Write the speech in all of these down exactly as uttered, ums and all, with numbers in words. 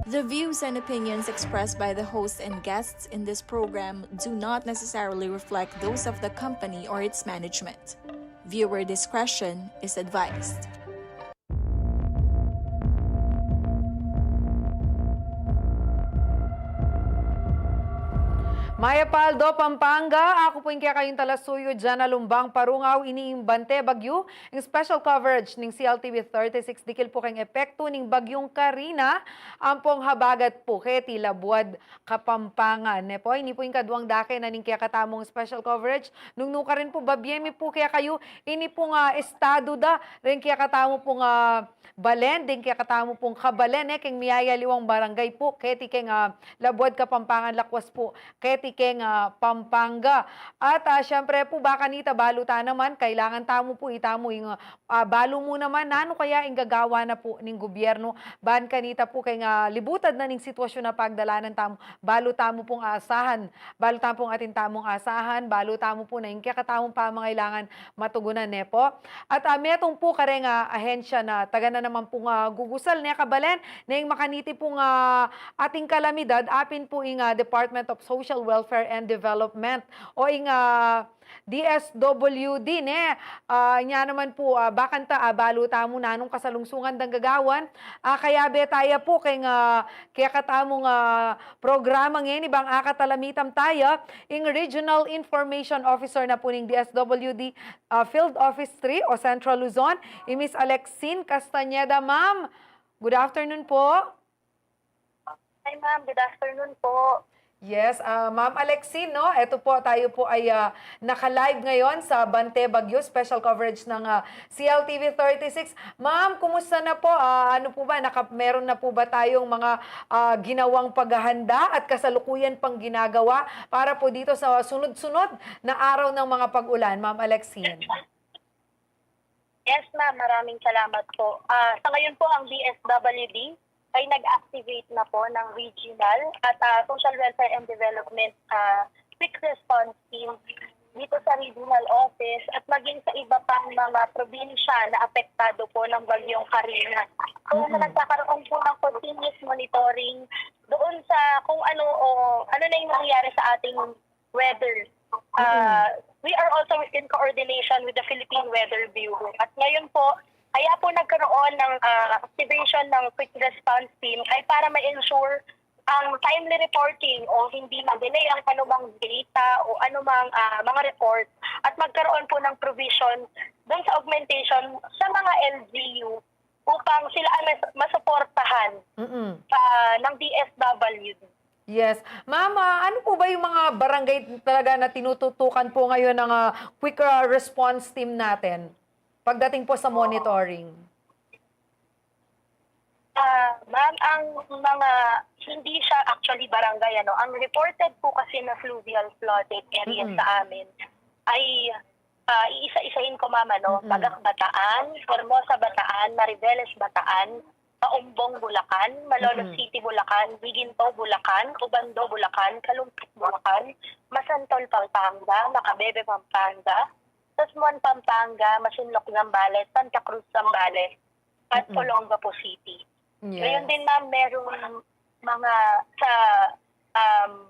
The views and opinions expressed by the host and guests in this program do not necessarily reflect those of the company or its management. Viewer discretion is advised. Mayap a aldo, Pampanga. Aku pu ing kekayung talasuyu dian a lumbang parungaw, ini ing Bante Bagyu, ing special coverage ning C L T V thirty-six dikil pu keng epektu ning Bagyung Karina ampong habagat pu keti labuad Kapampangan, ne pu. Ini pu ing kaduang dake na ning kekatamung special coverage. Nung nukarin pu, babie mi pu kekayu ini pung, ah, estadu da ring kekatamu pung, ah, balen, ding kekatamu pung kabalen, e, keng miyayaliwang barangay pu keti keng, ah, labuad Kapampangan, lakwas pu keti keng, ah, Pampanga. At, ah, siyempre pu, ba kanita balu ta naman, kailangan tamu pu, itamu ing, ah, balu mu naman nanu kaya ing gagawan na pu ning gobyernu ban kanita pu keng, ah, libutad na ning sitwasyun a pagdalanan tamu, balu tamu pung asahan, balu tamu pung atin tamung asahan, balu tamu pu na ing kekatamung pamangailangan matugunan, ne pu. At, ah, metung pu kareng, ah, ahensya na taga na naman pung, ah, gugusal, ne, kabalen, ne ing makaniti pung, ah, ating kalamidad, apin pu ing, ah, Department of Social Welfare and Development o ing, ah, D S W D, ne. Ah, nya naman pu, ah, ba kanta, ah, balu tamu nanung kasalungsungan dang gagawan. Ah, kayabe taya pu keng, ah, kekatamung, ah, programa ngeni, bang akatalamitam taya ing Regional Information Officer na pu ning D S W D, ah, Field Office three o Central Luzon, i Miss Alexine Castañeda. Ma'am, good afternoon po. Hi, ma'am. Good afternoon po. Yes, ah, Ma'am Alexine, no? Eto po, tayo po ay, ah, naka-live ngayon sa Bante Bagyo, special coverage ng, ah, C L T V thirty-six. Ma'am, kumusta na po? Ah, ano po ba? Naka-, meron na po ba tayong mga, ah, ginawang paghahanda at kasalukuyan pang ginagawa para po dito sa sunod-sunod na araw ng mga pag-ulan, Ma'am Alexine? Yes, ma'am. Maraming salamat po. Ah, sa ngayon po, ang D S W D ay nag-activate na po ng regional at, ah, social welfare and development, ah, quick response team dito sa regional office at maging sa iba pang mga probinsya na apektado po ng Bagyong Karina. So, Mhm. nagkakaroon po ng continuous monitoring doon sa kung ano o ano na yung nangyari sa ating weather. Ah, Mm-mm. We are also in coordination with the Philippine Weather Bureau. At ngayon po, kaya po nagkaroon ng, ah, activation ng quick response team ay para ma-ensure ang timely reporting o hindi ma-delay ang anumang data o anumang, ah, mga report at magkaroon po ng provision dun sa augmentation sa mga L G U upang sila ay mas-, masuportahan Mm-mm. sa, ng D S W D. Yes. Ma'am, ah, ano po ba yung mga barangay talaga na tinututukan po ngayon ng, ah, quick, ah, response team natin pagdating po sa monitoring? Ah, ma'am, ang mga, hindi siya actually barangay, ano, ang reported po kasi na fluvial flooded areas Mm-mm. sa amin ay, ah, iisa-isahin ko, ma'am, ano, Mm-mm. Tagak Bataan, Hermosa Bataan, Mariveles Bataan, Paumbong Bulacan, Malolos Mm-mm. City Bulacan, Guiguinto Bulacan, Obando Bulacan, Calumpit Bulacan, Masantol Pampanga, Macabebe Pampanga, Tasmuan Pampanga, Masinloc Zambales, Santa Cruz Zambales, at Mm-mm. Olongapo City. Yes. Ngayon din, ma'am, merong mga sa, um,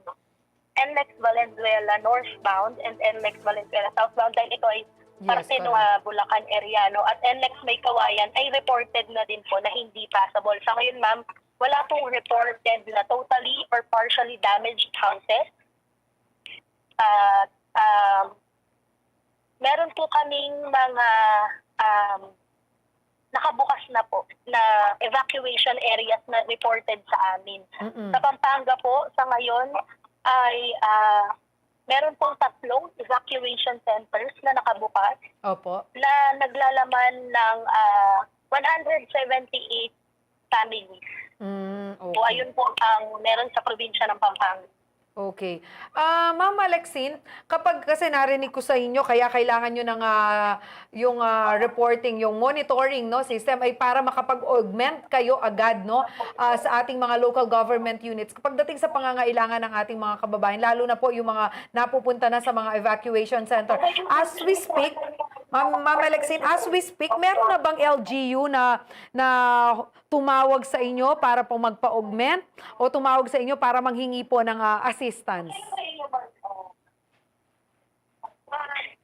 N L E X Valenzuela northbound and N L E X Valenzuela southbound, dahil ito ay Yes, parte ng, correct. ah, Bulacan area, no? At N L E X May Kawayan ay reported na din po na hindi passable. Sa ngayon, ma'am, wala pong reported na totally or partially damaged houses. At, um, meron po kaming mga, um, nakabukas na po na evacuation areas na reported sa amin. Mm-mm. Sa Pampanga po, sa ngayon, ay, ah, meron pong tatlong evacuation centers na nakabukas Opo. na naglalaman ng, ah, one hundred seventy-eight families. Mm, So, okay. ayun po ang meron sa probinsya ng Pampanga. Okay. Ah, Ma'am Alexine, kapag kasi narinig ko sa inyo, kaya kailangan nyo ng, ah, yung, ah, reporting, yung monitoring, no, system ay para makapag-augment kayo agad, no, ah, sa ating mga local government units. Kapag dating sa pangangailangan ng ating mga kababayan, lalo na po yung mga napupunta na sa mga evacuation center. As we speak, Ma'am, Ma'am Alexine, as we speak, meron na bang L G U na, na tumawag sa inyo para po magpa-augment o tumawag sa inyo para manghingi po ng, ah, assistance?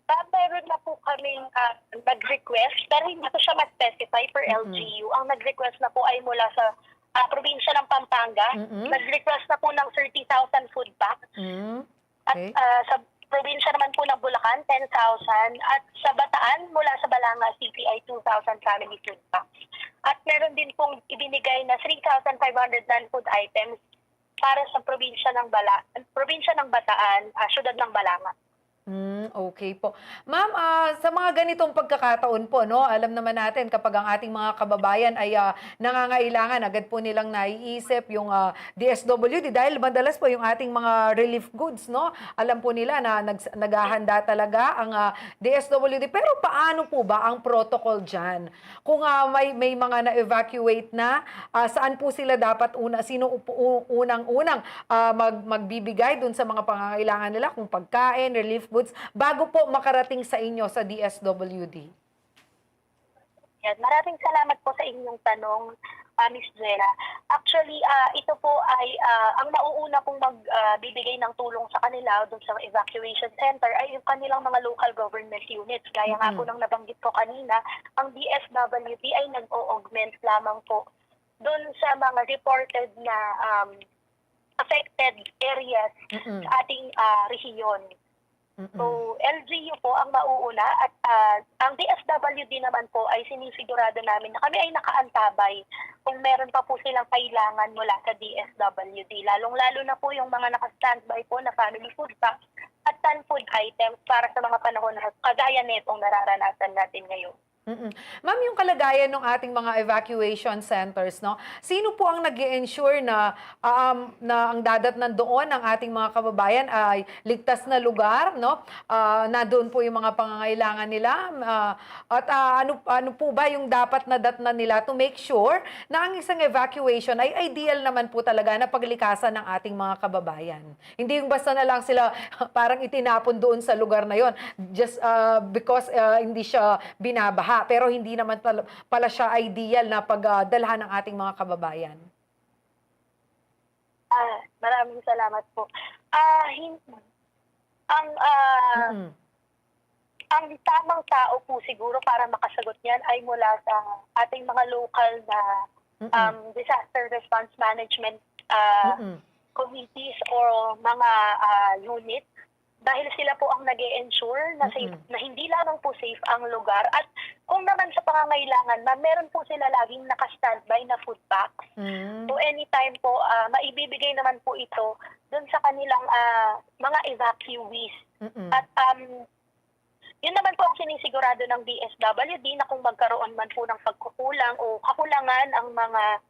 Ma'am, meron na po kaming, ah, nag-request, pero hindi ko siya ma-specify per L G U. Ang nag-request na po ay mula sa, ah, probinsya ng Pampanga. Mm-mm. Nag-request na po ng thirty thousand food pack. Mm. At, Okay. ah, sa probinsya naman po ng Bulacan, ten thousand. At sa Bataan, mula sa Balanga City ay two thousand family food packs. At meron din pong ibinigay na three thousand five hundred non-food items para sa probinsya ng Bala probinsya ng Bataan, ah, siyudad ng Balanga. Mm, okay po. Ma'am, ah, sa mga ganitong pagkakataon po, no, alam naman natin kapag ang ating mga kababayan ay, ah, nangangailangan, agad po nilang naiisip yung, ah, D S W D dahil madalas po yung ating mga relief goods, no? Alam po nila na nags- naghahanda talaga ang, ah, D S W D. Pero paano po ba ang protocol diyan? Kung, ah, may, may mga na-evacuate na, ah, saan po sila dapat una, sino upo- u- unang-unang, ah, mag- magbibigay dun sa mga pangangailangan nila, kung pagkain, relief goods, bago po makarating sa inyo sa D S W D? Yan. Maraming salamat po sa inyong tanong, ah, Miss Jella. Actually, ah, ito po ay, ah, ang mauuna pong mag, ah, bibigay ng tulong sa kanila doon sa evacuation center ay yung kanilang mga local government units. Gaya nga po ng nabanggit ko kanina, ang D S W D ay nag-o-augment lamang po doon sa mga reported na, um, affected areas Mm-mm. sa ating, ah, rehiyon. Mm-mm. So, L G U po ang mauuna at, ah, ang D S W D naman po ay sinisigurado namin na kami ay nakaantabay kung meron pa po silang kailangan mula sa D S W D. Lalong-lalo na po yung mga naka-standby po na family food packs at non-food items para sa mga panahon na kagaya netong nararanasan natin ngayon. Mm-mm. Ma'am, yung kalagayan ng ating mga evacuation centers, no? Sino po ang nag-i-ensure na, um, na ang dadatnan doon ng ating mga kababayan ay ligtas na lugar, no? Ah, nandoon po yung mga pangangailangan nila, ah, at, ah, ano ano po ba yung dapat na datnan nila to make sure na ang isang evacuation ay ideal naman po talaga na paglikasan ng ating mga kababayan? Hindi yung basta na lang sila parang itinapon doon sa lugar na yon just, ah, because, ah, hindi siya binabaha. Pero hindi naman pala, pala siya ideal na pagdalhan ng ating mga kababayan. Ah, maraming salamat po. Ah, hin- ang, ah, Mm-mm. ang tamang tao po siguro para makasagot niyan ay mula sa ating mga local na, Mm-mm. um, disaster response management, ah, Mm-mm. committees or mga, ah, unit. Dahil sila po ang nag-e-ensure na safe, Mm-mm. na hindi lamang po safe ang lugar. At kung naman sa pangangailangan, ma'am, meron po sila laging naka-standby na food packs. Mm. So, anytime po, ah, maibibigay naman po ito dun sa kanilang, ah, mga evacuees. Mm-mm. At, um, yun naman po ang sinisigurado ng D S W D na kung magkaroon man po ng pagkukulang o kakulangan ang mga,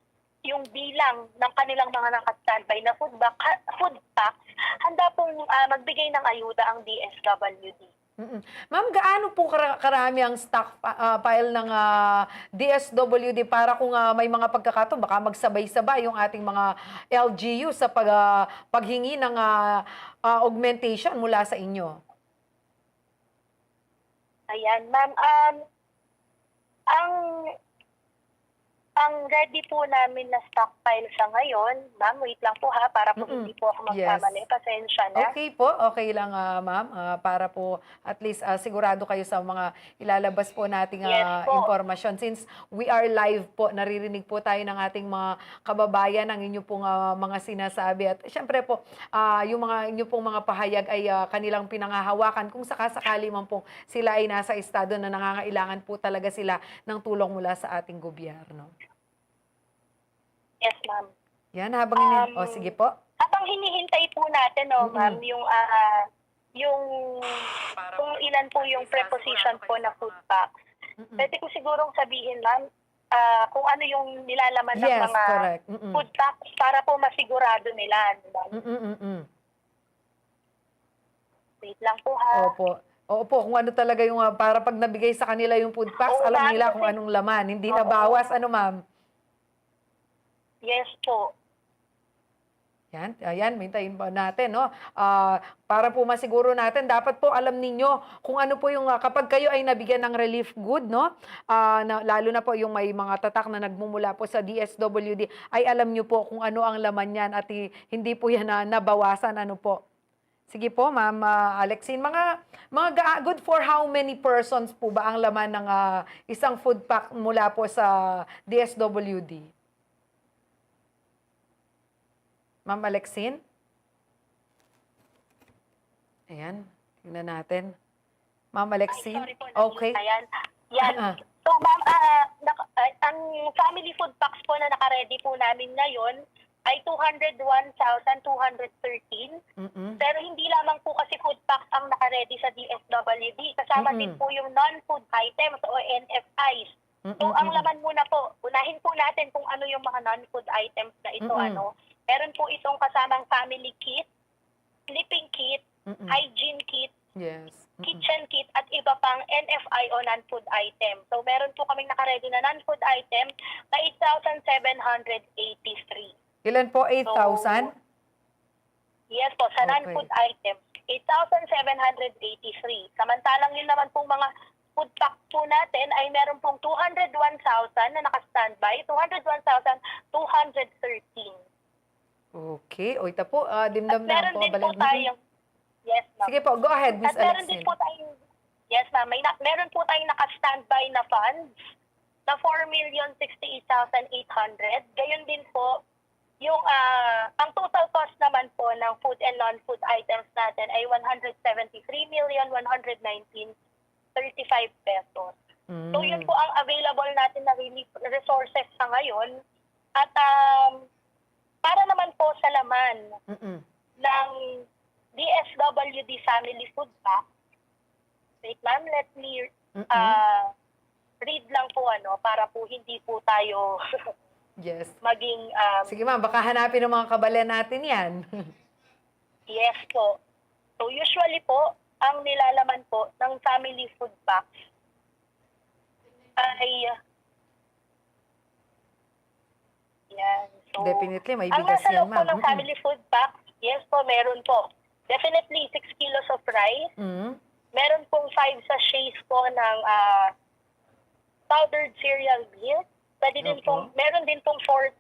yung bilang ng kanilang mga naka-standby na food, back, food packs, handa pong, ah, magbigay ng ayuda ang D S W D. Mm-mm. Ma'am, gaano po kara- karami ang stockpile ng, ah, D S W D para kung, ah, may mga pagkakataon, baka magsabay-sabay yung ating mga L G U sa pag, ah, paghingi ng, ah, ah, augmentation mula sa inyo? Ayan, ma'am. Um, ang, ang ready po namin na stockpile sa ngayon, ma'am, wait lang po ha, para po Mm-mm. hindi po ako Yes. magkamali. Pasensya na. Okay po, okay lang, ah, ma'am. Ah, para po at least, ah, sigurado kayo sa mga ilalabas po nating, Yes ah, po. impormasyon. Since we are live po, naririnig po tayo ng ating mga kababayan ang inyo pong, ah, mga sinasabi. At syempre po, ah, yung mga inyo pong mga pahayag ay, ah, kanilang pinangahawakan kung sakasakali man pong sila ay nasa estado na nangangailangan po talaga sila ng tulong mula sa ating gobyerno. Yes, ma'am. Yan, habang ini- Um, o, sige po. Habang hinihintay po natin, no, Mm-mm. ma'am, yung, ah, yung kung ilan po yung preposition po na food packs. Mm-mm. Pwede ko sigurong sabihin, ma'am, ah, kung ano yung nilalaman ng Yes, mga correct. Mm-mm. food packs para po masigurado nila, di ba? Mm-mm, mm-mm. Wait lang po, ha. Opo. Opo, kung ano talaga yung, ah, para pag nabigay sa kanila yung food packs, Oo, alam ma'am, nila kasi kung anong laman. Hindi na Oo. bawas, ano, ma'am? Yes po. Yan, ayan, mintayin pa natin, no? Ah, para po masiguro natin, dapat po alam ninyo kung ano po yung, ah, kapag kayo ay nabigyan ng relief good, no? Ah, na, lalo na po yung may mga tatak na nagmumula po sa D S W D, ay alam nyo po kung ano ang laman yan at hi-, hindi po yan na nabawasan, ano po. Sige po, Ma'am, ah, Alexine, mga, mga ga-, good for how many persons po ba ang laman ng, ah, isang food pack mula po sa D S W D? Ma'am Alexine? Ayan, tingnan natin. Ma'am Alexine? Ay, sorry po, okay. Ayan. Yan. Ah. So, ma'am, ah, nak-, ah, ang family food packs po na naka-ready po namin ngayon ay two hundred one thousand two hundred thirteen. Mm-mm. Pero hindi lamang po kasi food packs ang naka-ready sa D S W D. Kasama Mm-mm. din po yung non-food items o N F Is. So, Mm-mm, ang mm-mm. laman muna po, unahin po natin kung ano yung mga non-food items na ito, Mm-mm. ano. Meron po itong kasamang family kit, sleeping kit, Mm-mm. hygiene kit, Yes. Mm-mm. kitchen kit, at iba pang N F I o non-food item. So, meron po kaming naka-ready na non-food item na eight thousand seven hundred eighty-three. Ilan po? So, eight thousand? Yes po, sa Okay. non-food items, eight thousand seven hundred eighty-three. Samantalang yun naman pong mga food pack po natin ay meron pong two hundred one thousand na naka-standby, two hundred one thousand two hundred thirteen. Okay. O, ita po, ah, At dimdam na meron po, din po balag mo. tayong, yes, ma'am. Sige po, go ahead, Miss At meron din Alexine. po tayong, yes, ma'am, may na, meron po tayong naka-standby na funds na four million sixty-eight thousand eight hundred. Gayon din po, yung, ah, ang total cost naman po ng food and non-food items natin ay one hundred seventy-three million one hundred nineteen thirty-five pesos. So, yun Mm. po ang available natin na relief resources sa ngayon. At, um, para naman po sa laman Mm-mm. ng D S W D Family Food Pack, wait, ma'am, let me, Mm-mm. ah, read lang po, ano, para po hindi po tayo Yes. maging, um, Sige, ma'am, baka hanapin ng mga kabalen natin yan. Yes po. So, usually po, ang nilalaman po ng family food packs ay, yan. So, Definitely, may ang bigas nasa yan, loob po ma'am. ng Mm-mm. family food pack, yes po, meron po. Definitely, six kilos of rice. Mm. Meron pong five sachets po ng, ah, powdered cereal milk. Pwede din Opo. pong, meron din pong four,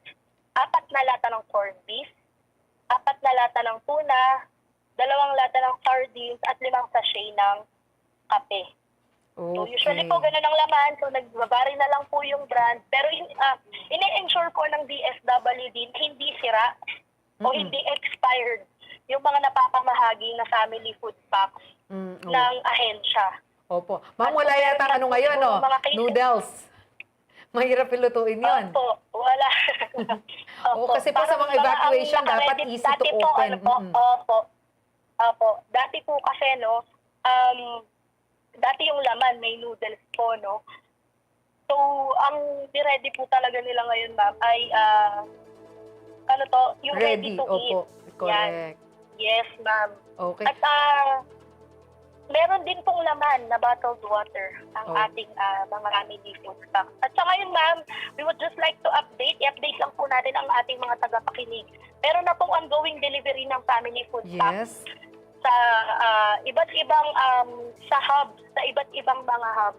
apat na lata ng corned beef, apat na lata ng tuna, dalawang lata ng sardines, at limang sachet ng kape. So, Okay. usually po, ganun ang laman. So, nagbabari na lang po yung brand. Pero, in, ah, ini-ensure po ng D S W D na hindi sira o Mm-mm. hindi expired yung mga napapamahagi na family food packs Mm, oh. ng ahensya. Opo. Ma'am, At wala kung meron yata man ano po ngayon, siguro no? mga cases Noodles. Mahirap lutuin yun. Opo, wala. Oo, Opo. kasi po sa Parang mga mga ang evacuation, dapat naka-ready easy to dati po, open. ano po, Mm-mm. opo. Opo. Dati po kasi, no, um, dati yung laman, may noodles po, no? So, ang ni-ready po talaga nila ngayon, ma'am, ay, ah, ano to, yung ready Ready, to opo. eat. Yan. Correct. Yes, ma'am. Okay. At, ah, meron din pong laman na bottled water ang Oh. ating, ah, mga family food pack. At sa ngayon, ma'am, we would just like to update, i-update lang po natin ang ating mga tagapakinig. Meron na pong ongoing delivery ng family food pack Yes. sa, ah, iba't ibang, um, sa hub, sa iba't ibang mga hub.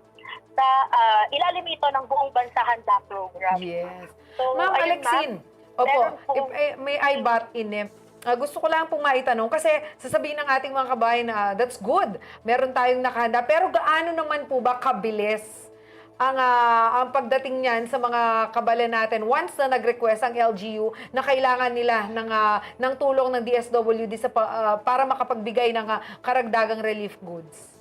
Sa, ah, ilalim ito ng Buong Bansa Handa Program. Yes. So, Ma'am ayun, Alexine, ma'am. opo, Meron pong if, eh, may I butt in, eh, ah, gusto ko lang pong maitanong kasi sasabihin ng ating mga kabayan na, "That's good, meron tayong nakahanda." Pero gaano naman po ba kabilis ang, ah, ang pagdating niyan sa mga kabalen natin once na nag-request ang L G U na kailangan nila ng, ah, ng tulong ng D S W D sa pa-, ah, para makapagbigay ng, ah, karagdagang relief goods?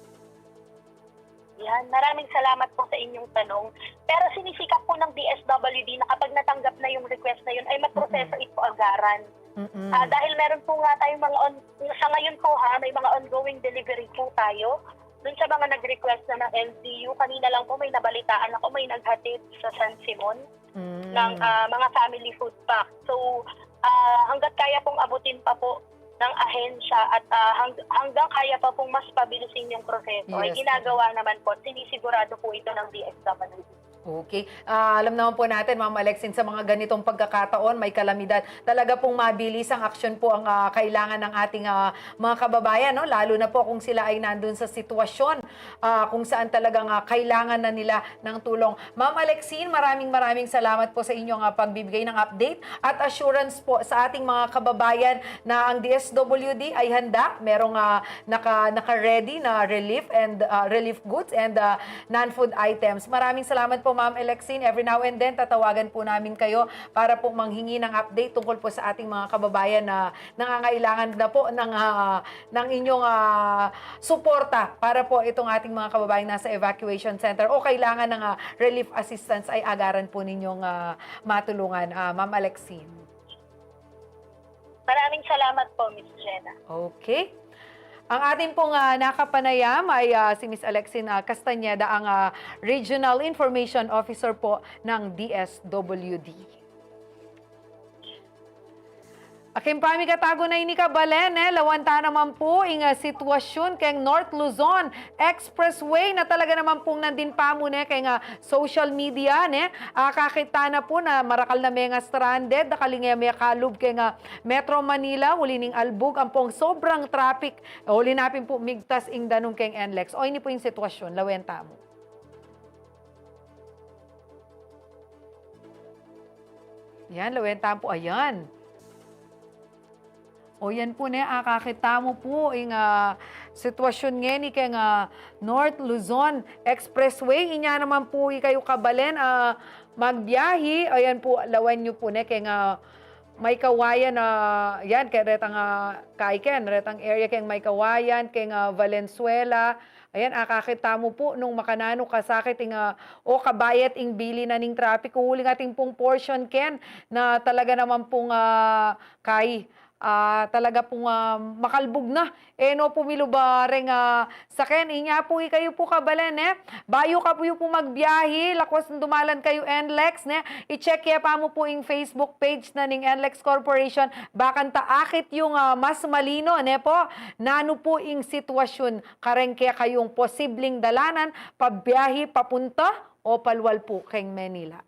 Yan, maraming salamat po sa inyong tanong. Pero sinisikap po ng D S W D na kapag natanggap na yung request na yun, ay maproseso Mm-mm. ito agaran. Mm-mm. Ah, dahil meron po nga tayong mga on-, sa ngayon po ha, may mga ongoing delivery po tayo. Dun sa mga nag-request na ng L G U, kanina lang po may nabalitaan ako, may naghatid sa San Simon Mm. ng, ah, mga family food pack. So, ah, hanggat kaya pong abutin pa po ng ahensya at, ah, hang-, hanggang kaya pa pong mas pabilisin yung proseso, ay Yes, ginagawa naman po, sinisigurado po ito ng D S W D. Okay. Ah, alam naman po natin, Ma'am Alexin, sa mga ganitong pagkakataon, may kalamidad. Talaga pong mabilis ang aksyon po ang, ah, kailangan ng ating, ah, mga kababayan, no? Lalo na po kung sila ay nandun sa sitwasyon, ah, kung saan talagang, ah, kailangan na nila ng tulong. Ma'am Alexin, maraming, maraming salamat po sa inyong, ah, pagbibigay ng update at assurance po sa ating mga kababayan na ang D S W D ay handa. Merong, ah, naka, naka-ready na relief and, ah, relief goods and, ah, non-food items. Maraming salamat po, Ma'am Alexin. Every now and then, tatawagan po namin kayo para po manghingi ng update tungkol po sa ating mga kababayan na nangangailangan na po ng, ah, ng inyong, ah, suporta para po itong ating mga kababayan nasa evacuation center o kailangan ng, ah, relief assistance ay agaran po ninyong, ah, matulungan, ah, Ma'am Alexin. Maraming salamat po, Miss Jenna. Okay. Ang atin pong, ah, nakapanayam ay, ah, si Miss Alexin, ah, Castañeda, ang, ah, Regional Information Officer po ng D S W D. Aking pamikatago na ini, kabalen, e, lawan ta naman pu ing, ah, sitwasyun keng North Luzon Expressway na talaga naman pung nandin pamu, ne, keng, ah, social media, ne, akakit ta na pu na marakal na menga stranded, dakal ing mekalub keng, ah, Metro Manila uli ning albug ampong sobrang traffic, uli na pin pu migtas ing danum keng NLEX. O, ini pu ing sitwasyun, lawen tamu. Yan, lawen tamu pu. Ayan. O, yan pu, ne, akakit tamu pu ing, ah, sitwasyun ngeni keng, ah, North Luzon Expressway. Inya naman pu ikayu, kabalen, ah, magbiyahi. Ayan pu, lawen yu pu, ne, keng, ah, Maykawayan, ah, yan, keng retang, ah, kaiken, retang area keng Maykawayan, keng, ah, Valenzuela. Ayan, akakit tamu pu nung makananu kasakit ing, ah, o kabayat ing bili na ning traffic. Uling atin pung portion ken na talaga naman pung, ah, kai, ah, talaga pung, ah, makalbug na. E no pu miluba reng, ah, saken. Inya pu ikayu pu, kabalen, ne, bayu kayu pu magbiyahi, lakwas nung dumalan kayu NLEX, ne, i-check ye pamu pu ing Facebook page na ning NLEX Corporation, bakanta akit yung, ah, mas malino, ne pu, nanu pu ing sitwasyun kareng kekayung posibling dalanan pabyahi papunta o palual pu keng Manila.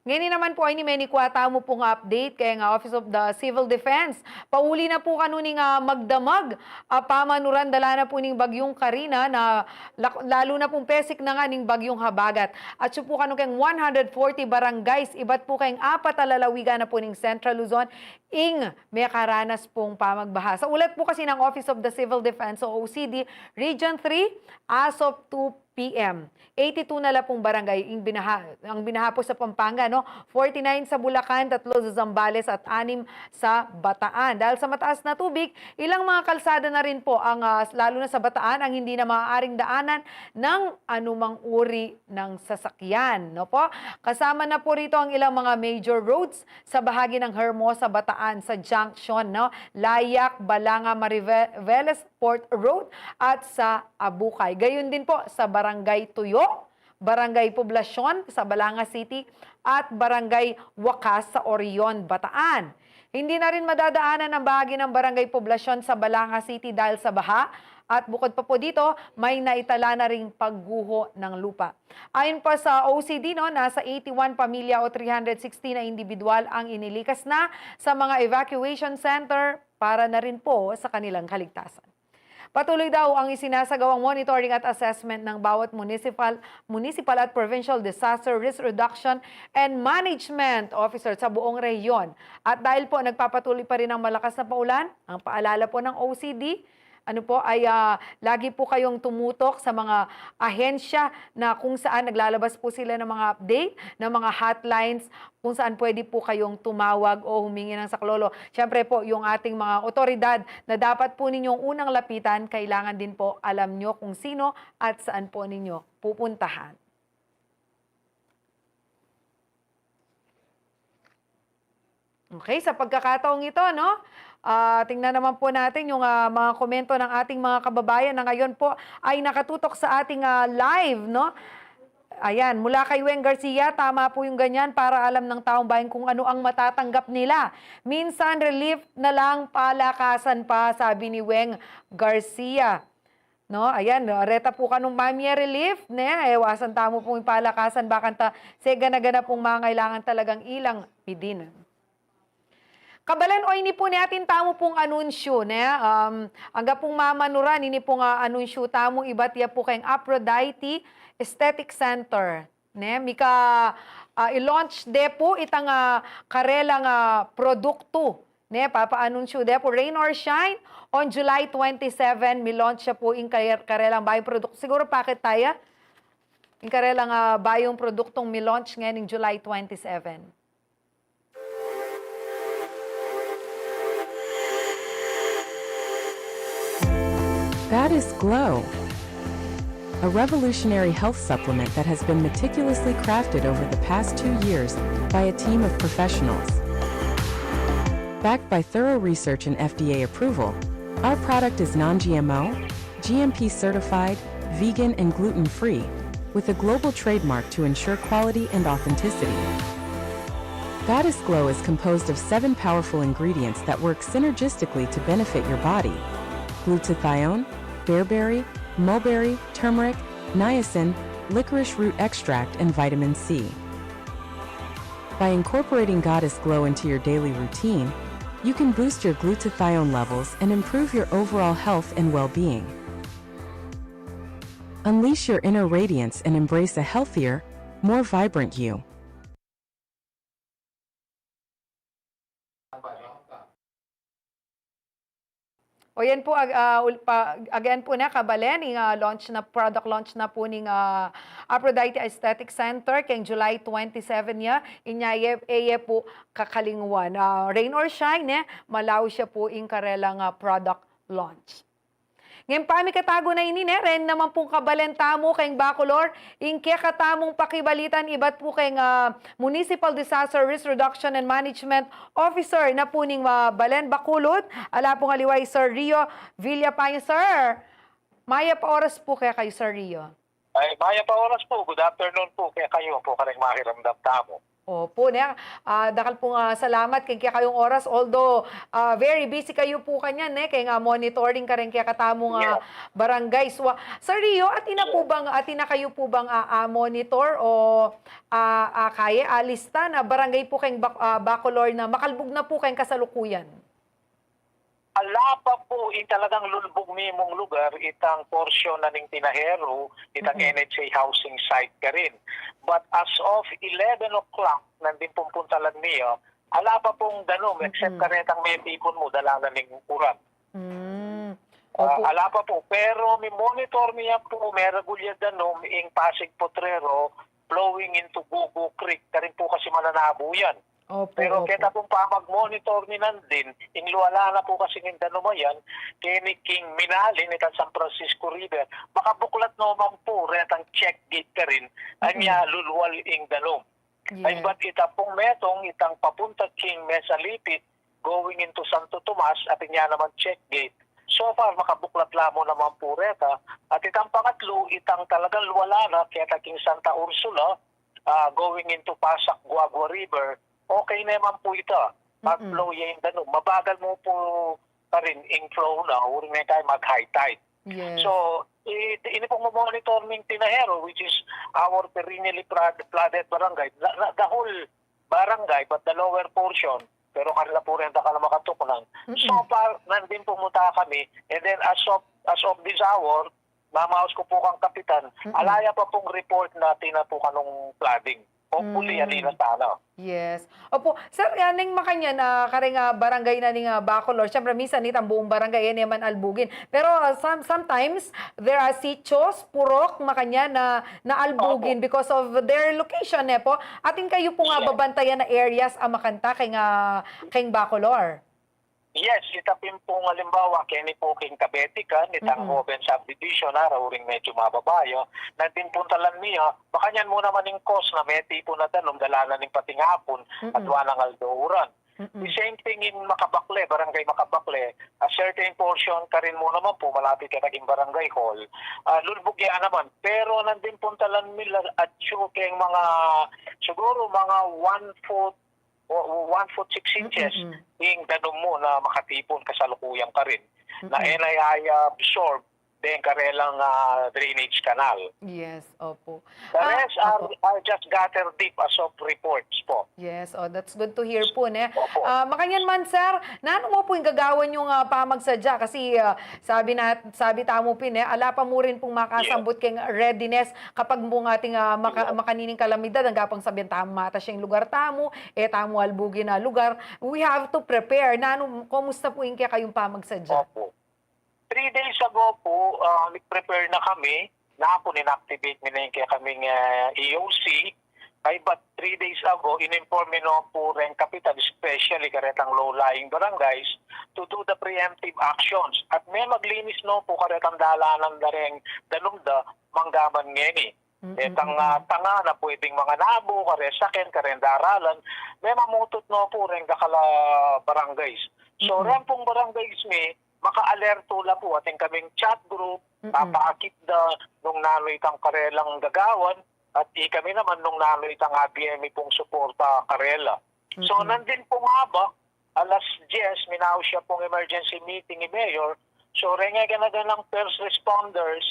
Ngeni naman pu, ay, ini, menikua tamu pung update keng, ah, Office of the Civil Defense. Pauli na pu kanu ning, ah, magdamag a pamanuran dala na pu ning Bagyung Karina na lak-, lalu na pung pesik na ngan ning Bagyung Habagat. Atsu pu kanu keng one hundred forty barangays, ibat pu keng apat a lalawigan na pu ning Central Luzon, ing mekaranas pung pamagbaha. Sa ulat pu kasi ng Office of the Civil Defense o O C D, Region three, as of two P M, eighty-two na la pung barangay ing binaha, ang binaha pu sa Pampanga, no? Forty-nine sa Bulacan, tatlo sa Zambales, at anim sa Bataan. Dahil sa mataas na tubig, ilang mga kalsada na rin po ang, ah, lalo na sa Bataan, ang hindi na maaaring daanan ng anumang uri ng sasakyan, no po? Kasama na po rito ang ilang mga major roads sa bahagi ng Hermosa, Bataan, sa junction, no? Layak, Balanga, Mariveles Port Road, at sa Abucay. Gayon din po sa Barangay Tuyo, Barangay Poblacion sa Balanga City, at Barangay Wakas sa Orion, Bataan. Hindi na rin madadaanan ang bahagi ng Barangay Poblacion sa Balanga City dahil sa baha, at bukod pa po dito, may naitala na ring pagguho ng lupa. Ayon pa sa O C D, no, nasa eighty-one pamilya o three hundred sixty na individual ang inilikas na sa mga evacuation center para na rin po sa kanilang kaligtasan. Patuloy daw ang isinasagawang monitoring at assessment ng bawat municipal, municipal at provincial disaster risk reduction and management officer sa buong rehiyon. At dahil po nagpapatuloy pa rin ang malakas na paulan, ang paalala po ng O C D, ano po, ay, ah, lagi po kayong tumutok sa mga ahensya na kung saan naglalabas po sila ng mga update, ng mga hotlines, kung saan pwede po kayong tumawag o humingi ng saklolo. Siyempre po, yung ating mga otoridad na dapat po ninyong unang lapitan, kailangan din po alam nyo kung sino at saan po ninyo pupuntahan. Okay, sa pagkakataong ito, no? Ah, tingnan naman po natin yung, ah, mga komento ng ating mga kababayan na ngayon po ay nakatutok sa ating, ah, live, no? Ayan, mula kay Weng Garcia, tama po yung ganyan para alam ng taong bayan kung ano ang matatanggap nila. Minsan, relief na lang palakasan pa, sabi ni Weng Garcia. No, ayan, no, reta po kanung mamie relief, ne, iwasan tamu pung ipalakasan, bakanta, segana-gana pung mangailangan talagang ilang pidin. Kabalen, o ini pu ne atin tamu pung anunsyu, ne? Um, angga pung mamanuran, ini pung, ah, anunsyu tamu, ibat ya pu keng Aphrodite Aesthetic Center, ne? Mika, ah, i-launch de pu itang, ah, karelang, ah, produktu, ne? Papa-anunsyu de pu, rain or shine, on July twenty-seven, mi-launch ya pu ing kare-, karelang bayung produktu. Siguru pakit taya, ing karelang, ah, bayung produktung mi-launch ngening July twenty-seven. Goddess Glow, a revolutionary health supplement that has been meticulously crafted over the past two years by a team of professionals. Backed by thorough research and F D A approval, our product is non G M O, G M P certified, vegan, and gluten free, with a global trademark to ensure quality and authenticity. Goddess Glow is composed of seven powerful ingredients that work synergistically to benefit your body: glutathione, bearberry, mulberry, turmeric, niacin, licorice root extract, and vitamin C. By incorporating Goddess Glow into your daily routine, you can boost your glutathione levels and improve your overall health and well being. Unleash your inner radiance and embrace a healthier, more vibrant you. O yan po, ag- ah, ul- pa- again po na, kabalen, ing, ah, launch na, product launch na po ning, ah, Aphrodite Aesthetic Center keng July twenty-seven ya, inya ye, e ye po kakalingwan. Ah, rain or shine, eh, malaus ya po ing karelang, ah, product launch. Ngeni pa mikatagu na ini, ne, ren naman pung kabalen tamu keng Bacolor, ing kekatamung pakibalitan ibat pu keng, ah, Municipal Disaster Risk Reduction and Management Officer na pu ning, ah, balen Bacolod, ala pung aliwa i Sir Rio Villapaña. Sir, mayap a oras pu kekayu, Sir Rio. Ay, mayap a oras pu. Good afternoon pu kekayu pu, kareng makiramdam tamu. Opu, ne? Ah, dakal pung, ah, salamat keng kekayung oras. Although, ah, very busy kayu pu kanyan, ne? Keng, ah, monitoring kareng kekatamung, ah, barangay. So, ah, Sir Rio, atin na pu bang, atin na kayu pu bang, ah, ah, monitor o, ah, ah, kaye, ah, lista na barangay pu keng Bac- ah, Bacolor na makalbug na pu keng kasalukuyan? Ala pa pu, ing talagang lulbug mimung lugar, itang porsyon na ning Tinajero, itang N H A housing site karin. But as of eleven o'clock, nandin pung puntalan mi, ala pa pung danum, except karetang metipun mu, dala na ning uran. Mm. Ah, Opu. Ala pa pu. Pero mi-monitor mi yan pu, meragul ya danum ing Pasig Potrero flowing into Gugu Creek. Karin pu kasi mananabu yan. Opu, Pero opu. Keta pung pamag-monitor mi nandin, ing luala na pu kasi ning danum a yan, keni king minalin itang San Francisco River, makabuklat no man pu retang check gate karin, anya lulwal ing danum. Ay, Yes. But ita pung metung, itang papunta king Mesalipit, going into Santo Tomas, atin ya naman check gate. So far, makabuklat la mu naman pu reta. At itang pangatlu, itang talagang luala na, keta king Santa Ursula, ah, going into Passac, Guagua River, okay naman pu ita. Mag-flow ya ing danum. Mabagal mu pu karin ing flow na, uring na tayo mag-high tide. Yes. So, i- ini pung monitor ming Tinajero, which is our perennially flood- flooded barangay, na, na, the whole barangay, but the lower portion, pero kanila pu rin dakal a makatuknang. So far, nandin pumunta kami, and then as of, as of this hour, mamaus ku pu kang kapitan, ala ya pa pung report na atin na pu kanung flooding. Hopefully, ali na sana. Yes. Opu, sir, ah, neng makanyan, ah, kareng, ah, barangay na ning, ah, Bacolor. Siyempre, minsan itang buong barangay, e ne man albugin. Pero, ah, some, sometimes, there are sitios, purok, makanyan na, na albugin because of their location, ne po? Atin kayu pung, ah, babantayan na areas a makanta keng, ah, keng Bacolor. Yes, ita pin pung alimbawa, keni pu king Kabetikan, itang Joven Subdivision, ara, uring medyo mababa ya, nandin puntalan mi, makanyan mu naman ing cause na metipun a danum, dala na ning patingapun, at wanang aldo uran. The same thing in Macabacle, Barangay Macabacle, a certain portion karin mu naman pu, malapit keta king barangay hall, ah, lulbug ya naman. Pero nandin puntalan mi la atyu keng mga, siguro mga one foot, o, one foot six inches, ing danum mu na makatipun kasalukuyan karin. Na e na ya absorb deng karelang, ah, drainage canal. Yes, opo. The rest are, are just gutter deep as of reports po. Yes, oh, that's good to hear po, ne? Opo. Ah, makanyan man, sir, nanu mu pu ing gagawan yung, ah, pamagsadya? Kasi, ah, sabi na, sabi tamu pin, ne, ala pa mu rin pung makasambut keng readiness kapag mu ating, ah, maka-, makanining kalamidad, angga pang sabian tamu matas ya ing lugar tamu, e tamu albugin a lugar. We have to prepare. Nanu, kumusta pu ing kekayung pamagsadya? Opo. Three days ago po, ah, nag-prepare na kami. Na po, inactivate mi na ing kekaming, ah, E O C. Kaybat three days ago, in-inform mi na po reng kapitan, especially karetang low-lying barangays, to do the preemptive actions. At me maglinis na po karetang dalanan da reng danum da manggaman ngeni. Detang, ah, tanga na pwedeng manganabu, kare saken, kareng daralan, me mamutut na po reng dakal a barangays. So, reng pung barangays mi, maka-alerto la po, atin kaming chat group, papaakit da nung nanu itang karelang gagawan, at ikami naman nung nanu itang abie mi pung suporta karela. So, nandin pung abak, alas dyes, minaus ya pung emergency meeting i Mayor. So, reng e gana-ganang first responders,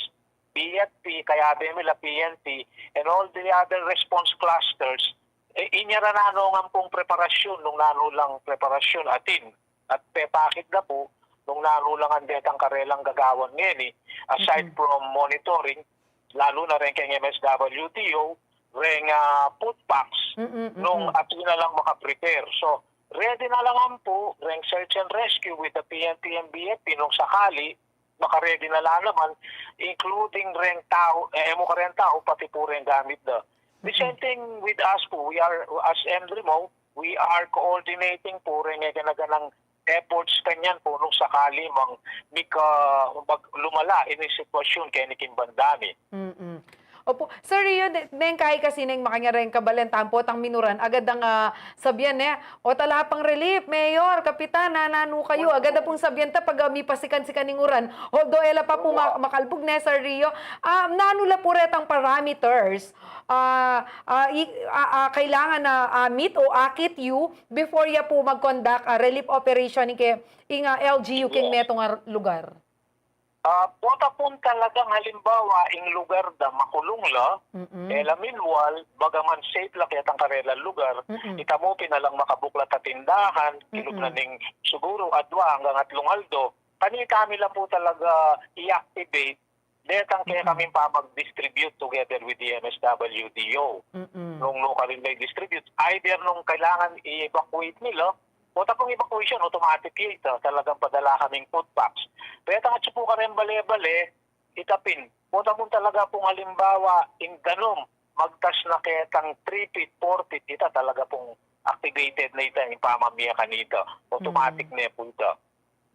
B F P, kayabe mi la P N P, and all the other response clusters, e, inya ra nanu ngan pung preparasyun, nung nanu lang preparasyun atin. At pepakit da po, nung nanu lang ang detang karelang gagawan ngeni, aside from monitoring, lalu na reng keng M S W D O, reng, ah, food packs, nung atin na lang makaprepare. So, ready na la ngan po reng search and rescue with the P N P and B F P nung sakali, maka-ready na la naman, including reng tau, e, e mu kareng tau, pati po reng gamit da. The same thing with us po, we are, as M DRMO, we are coordinating po reng e gana-ganang efforts kanyan po nung sakali mang mika, mag-, lumala ini sitwasyun keni king banda mi. Mm-mm. Opo. Sir Rio, de-, neng kai kasi neng makanyan reng kabalen tamu potang minuran, agad dang, ah, sabian, ne, o tala pang relief, Mayor, Kapitan, nananu kayu? Agad da pung sabian ta pag, ah, mipasikan-sikan ing uran. Although e la pa pu ma-, makalbug, ne, Sir Rio. Ah, nanu la pu retang parameters? Ah, ah, i-, ah, ah, kailangan na, ah, meet o akit yu before ya pu mag-conduct, ah, relief operation ing ke, ing, ah, L G U king metung a lugar? Ah, pota pung talagang halimbawa, ing lugar da makulung la, e la minwal, bagaman safe la ketang karelang lugar, ita mu pin alang makabuklat a tindahan, kilub na ning siguro adwa anggang atlung aldo, kanita mi la pu talaga i-activate detang kekaming pamag-distribute together with the M S W D O. Nung nukarin la i-distribute, either nung kailangan i-evacuate nila, pota pung evacuation, automatic ya ita, talagang padala kaming food packs. Detang atyu pu kareng bale-bale, ita pin, pota pung talaga pung halimbawa, ing danum, magtas na ketang three feet, four feet, ita talaga pung activated na ita, ing pamamie kanita, automatic ne pu ita.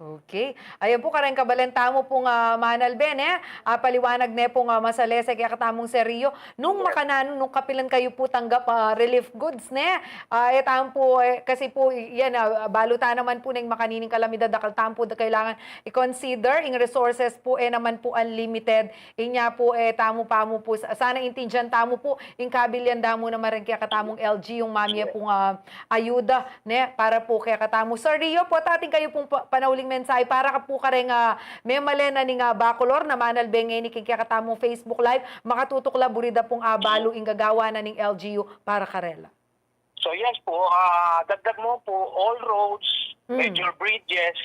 Okay. Ayan pu, kareng kabalen tamu pung, ah, manalbe, ne? Ah, paliwanag ne pung, ah, masalese kekatamung Sir Rio. Nung makananu, nung kapilan kayu pu tanggap, ah, relief goods, ne? Ah, e tamu pu, e, kasi pu, i-, yan, ah, balu ta naman pu neng makanining kalamidad, dakal tamu pu da kailangan i-consider ing resources pu, e naman pu unlimited. Inya pu, e tamu pamu pu, sa-, sana intindian tamu pu ing kabilyan da mu naman reng kekatamung L G U, mamie pung, ah, ayuda, ne, para pu kekatamu. Sir Rio, pota atin kayu pung pa-, panauling mensahe para ka pu kareng, ah, memalen na ning, ah, Bacolor na manalbe ngeni king kekatamung Facebook Live, makatutukla buri da pung abalu ing gagawan na ning L G U para karela. So yes po, ah, dagdag mu po, all roads, major bridges,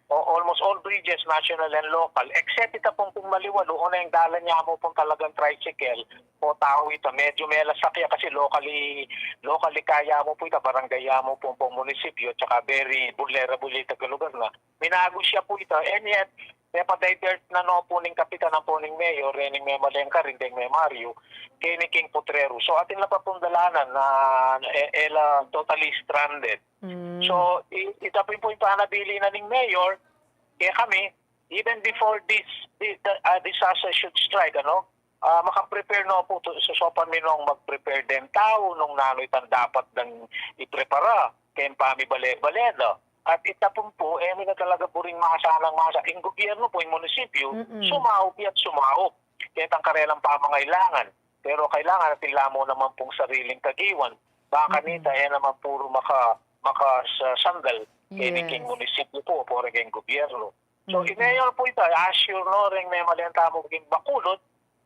o almost all bridges, national and local, except ita pung, pung Maliwalu, o neng dalan ya mu pung talagang tricycle o tau ita, medyo melas sakya kasi locally, locally kaya mu po ita, barangay ya mu po, pung munisipyo, tsaka very vulnerable ita a lugar na. Minagus ya po ita, and yet, mepa-divert na no po ning kapitan ampo ning mayor, rening memalengka rin, deng memaryu, keni king putreru. So, atin la pa pung dalanan na, e, e la totally stranded. So, i-, ita pin pu ing panabilin na ning mayor, kaya kami, even before this, the, the, ah, disaster should strike, ano, Ah, maka-prepare no pu, tu-, susupan mi nong mag-prepare deng tau nung nanu itang dapat dang iprepara keng pamibale-bale da. At ita pun pu, e mi na talaga buring masa nang masa. Ing gobyerno pu, ing munisipyu, Mm-mm. sumaup ya at sumaup ketang karelang pamangailangan. Pero kailangan atin la mu naman pung sariling kagiwan. Baka Mm-mm. kanita, e naman puru maka-, maka-, sa-, sandal keni Yes. keng munisipyu pu, o keng gobyerno. So, Mm-mm. i-mayor pu ita, assure no reng memalen tamu keng Bacolod,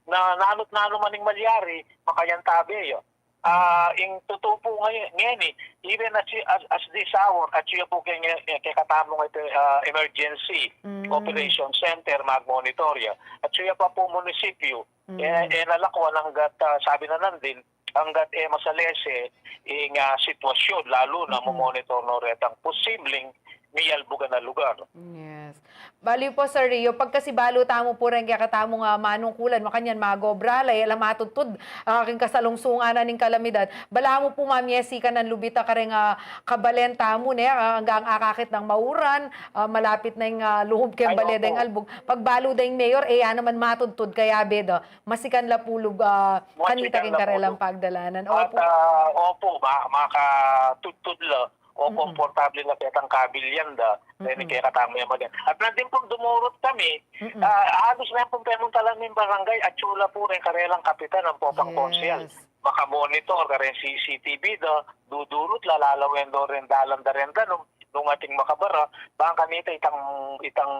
na nanu't nanu man ing malyari, makayantabe ya. Ah, ing tutu pu ngeni, ngeni, even as, as, as this hour, atyu ya pu keng, eh, kekatamu nga ita, ah, emergency Mm. operation center, mag-monitor ya. Atyu ya pa pu munisipyu, Mm. eh, eh, nalakwan anggat, ah, sabi na nandin, anggat e masalese ing, ah, sitwasyun, lalu na Mm-mm. mumonitor no retang posibleng miyalbugan a lugar. Yes. Bali pu, Sir Rio, pagkasibalu tamu pu reng kekatamung manungkulan, makanyan mag-obra la, e la matudtud, ah, king kasalungsungan na ning kalamidad. Balamu pu mamyesikan nang lubita kareng, ah, kabalen tamu, ne, ah, anggang akakit nang mauran, ah, malapit na ing, ah, lub keng Ay, bale opo. deng albug. Pagbalu deng mayor, e ya naman matudtud, kayabe da. Masikan la pu lub-, ah, Masikan kanita king la pu karelang lub-, pagdalanan. At, Opo. ah, opo, ma-, makatudtud la o Mm-mm. komportable la ketang kabilyan da, Mm-mm. kekatamu ya madan. At nandin pung dumurut kami, Mm-mm. ah, halos na pung pemuntalan ning barangay, atyu la pu reng karelang kapitan ampong Yes. konsehal. Makamonitor kareng C C T V da, dudurut la, lalawen do reng dalan da reng danum, nung atin makabara, bang kanita itang, itang,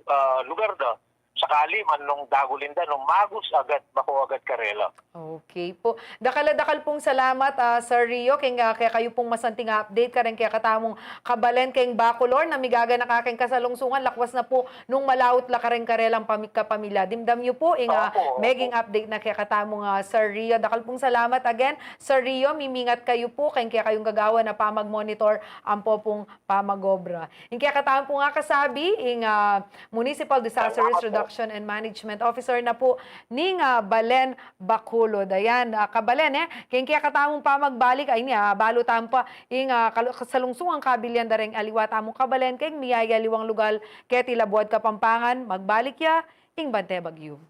ah, lugar da. Sakali man nung dagul ing danum, magus agad, maku agad karela. Okay pu. Dakal a dakal pung salamat, ah, Sir Rio, keng, ah, kekayu pung masanting update kareng kekatamung kabalen keng Bacolor na migaganaka keng kasalungsungan, lakwas na pu nung malaut la kareng karelang pami-, kapamilya. Dimdam yu pu ing, ah, Opo, opo. meging update na kekatamung, ah, Sir Rio. Dakal pung salamat again, Sir Rio, mimingat kayu pu keng kekayung gagawan a pamag-monitor ampo pung pamag-obra. Ing kekatamu pung kasabi, ing, ah, Municipal Disaster Salamat Risk po. Reduction and Management Officer na pu ning, ah, balen Bacolod. Ayan, ah, kabalen, e, keng kekatamung pamagbalik, ay ini, ah, balu tamu pa ing, ah, kalu-, kasalungsungan kabilyan da reng aliwa tamung kabalen keng miyayaliwang lugal keti Labuad, Kapampangan. Magbalik ya ing Bante Bagyo.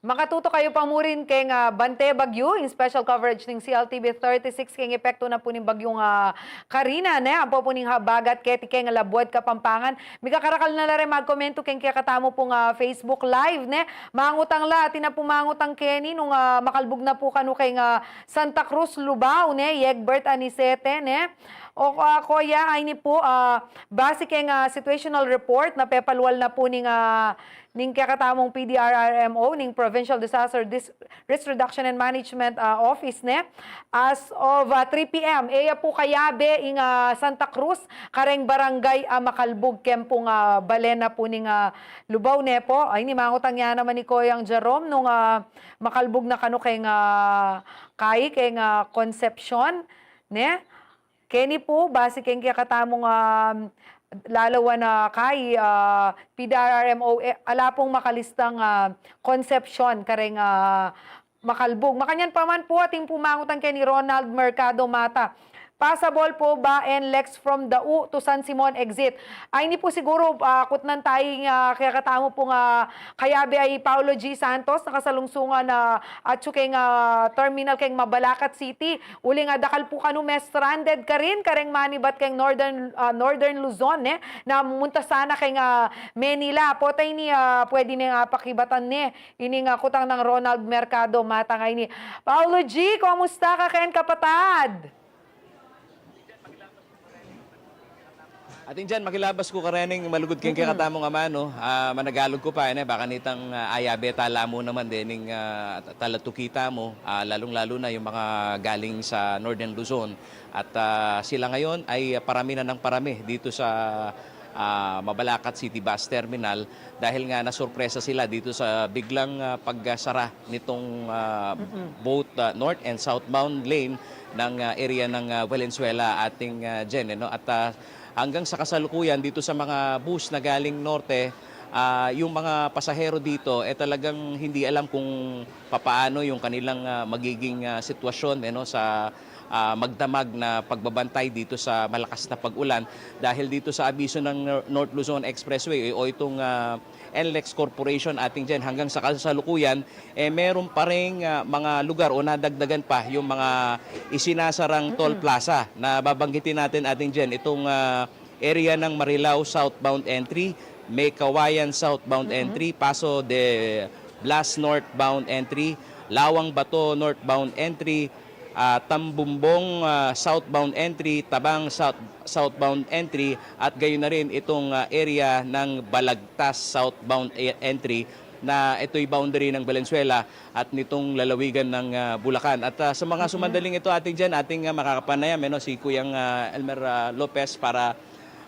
Makatutok kayu pa murin keng, ah, Bante Bagyu, ing special coverage ning C L T V thirty-six keng epektu na pu ning Bagyung, ah, Karina, ne? Ampo pu ning habagat keti keng Labuad, Kapampangan. Mikakarakal na la ring magkomentu keng kekatamu pung, ah, Facebook Live, ne? Mangutang la, atin na pu mangutang keni nung, ah, makalbug na pu kanu keng, ah, Santa Cruz, Lubao, ne? Yegbert Anicete, ne? O, ah, kuya, ayni pu, ah, base keng, ah, situational report na pepalual na pu ning, ah, ning kekatamung P D R R M O, ning Provincial Disaster Dis-, Risk Reduction and Management, ah, Office, ne? As of, ah, three P M, e ya pu kayabe ing, ah, Santa Cruz, kareng barangay, ah, makalbug keng pung, ah, bale na pu ning, ah, Lubao, ne pu. Ayni, mangutang ya naman i Kuyang Jerome nung, ah, makalbug na kanu keng, ah, kai, keng, ah, Concepcion, ne? Keni pu, base keng kekatamung, ah, lalawan a kai, ah, P D R R M O, e, ala pung makalistang, ah, Concepcion kareng, ah, makalbug. Makanyan pa man pu, atin pung mangutang keni Ronald Mercado Mata. Passable pu ba NLEX from Dau to San Simon exit? Ayni pu siguru, ah, kutnan taya ing, ah, kekatamu pung, ah, kayabe a i Paulo G Santos, nakasalungsungan, ah, atsu keng, ah, terminal keng Mabalacat City. Uling, ah, dakal pu kanu me-stranded karin kareng manibat keng Northern, ah, Northern Luzon, ne, na munta sana keng, ah, Manila. Potay ini, ah, pwede neng, ah, pakibatan ne ining, ah, kutang nang Ronald Mercado Mata ngeni. Paulo G, kumusta ka ken, kapatad? Atin jan, makilabas ku karening malugud keng kekatamung amanu, ah, managalug ku pa, e, ne, baka nitang, ah, ayabe tala mu naman dening, ah, talatuki tamu, ah, lalung-lalu na yung mga galing sa Northern Luzon. At, ah, sila ngayon ay parami na ng parami dito sa, ah, Mabalacat City Bus Terminal dahil nga nasurpresa sila dito sa biglang, ah, pagsara nitong, ah, both, ah, north and southbound lane ng, ah, area ng, ah, Valenzuela, ating, ah, Jen, e, no? At, ah, hanggang sa kasalukuyan dito sa mga bus na galing norte, ah, yung mga pasahero dito, e, talagang hindi alam kung papaano yung kanilang, ah, magiging, ah, sitwasyon, e, no, sa, ah, magdamag na pagbabantay dito sa malakas na pag-ulan dahil dito sa abiso ng Nor-, North Luzon Expressway o itong, ah, NLEX Corporation, ating Jen, hanggang sa kasalukuyan, e, meron pa ring, ah, mga lugar o nadagdagan pa yung mga isinasarang toll plaza na babanggitin natin, ating Jen, itong, ah, area ng Marilao southbound entry, Meycauayan southbound entry, Paso de Blas northbound entry, Lawang Bato northbound entry, ah, Tambumbong, ah, southbound entry, Tabang south-, southbound entry, at gayon na rin itong, ah, area ng Balagtas southbound e-, entry na ito'y boundary ng Valenzuela at nitong lalawigan ng, ah, Bulacan. At, ah, sa mga sumandaling ito, ating Jen, ating, ah, makakapanayam, e, no, si Kuyang, ah, Elmer, ah, Lopez para,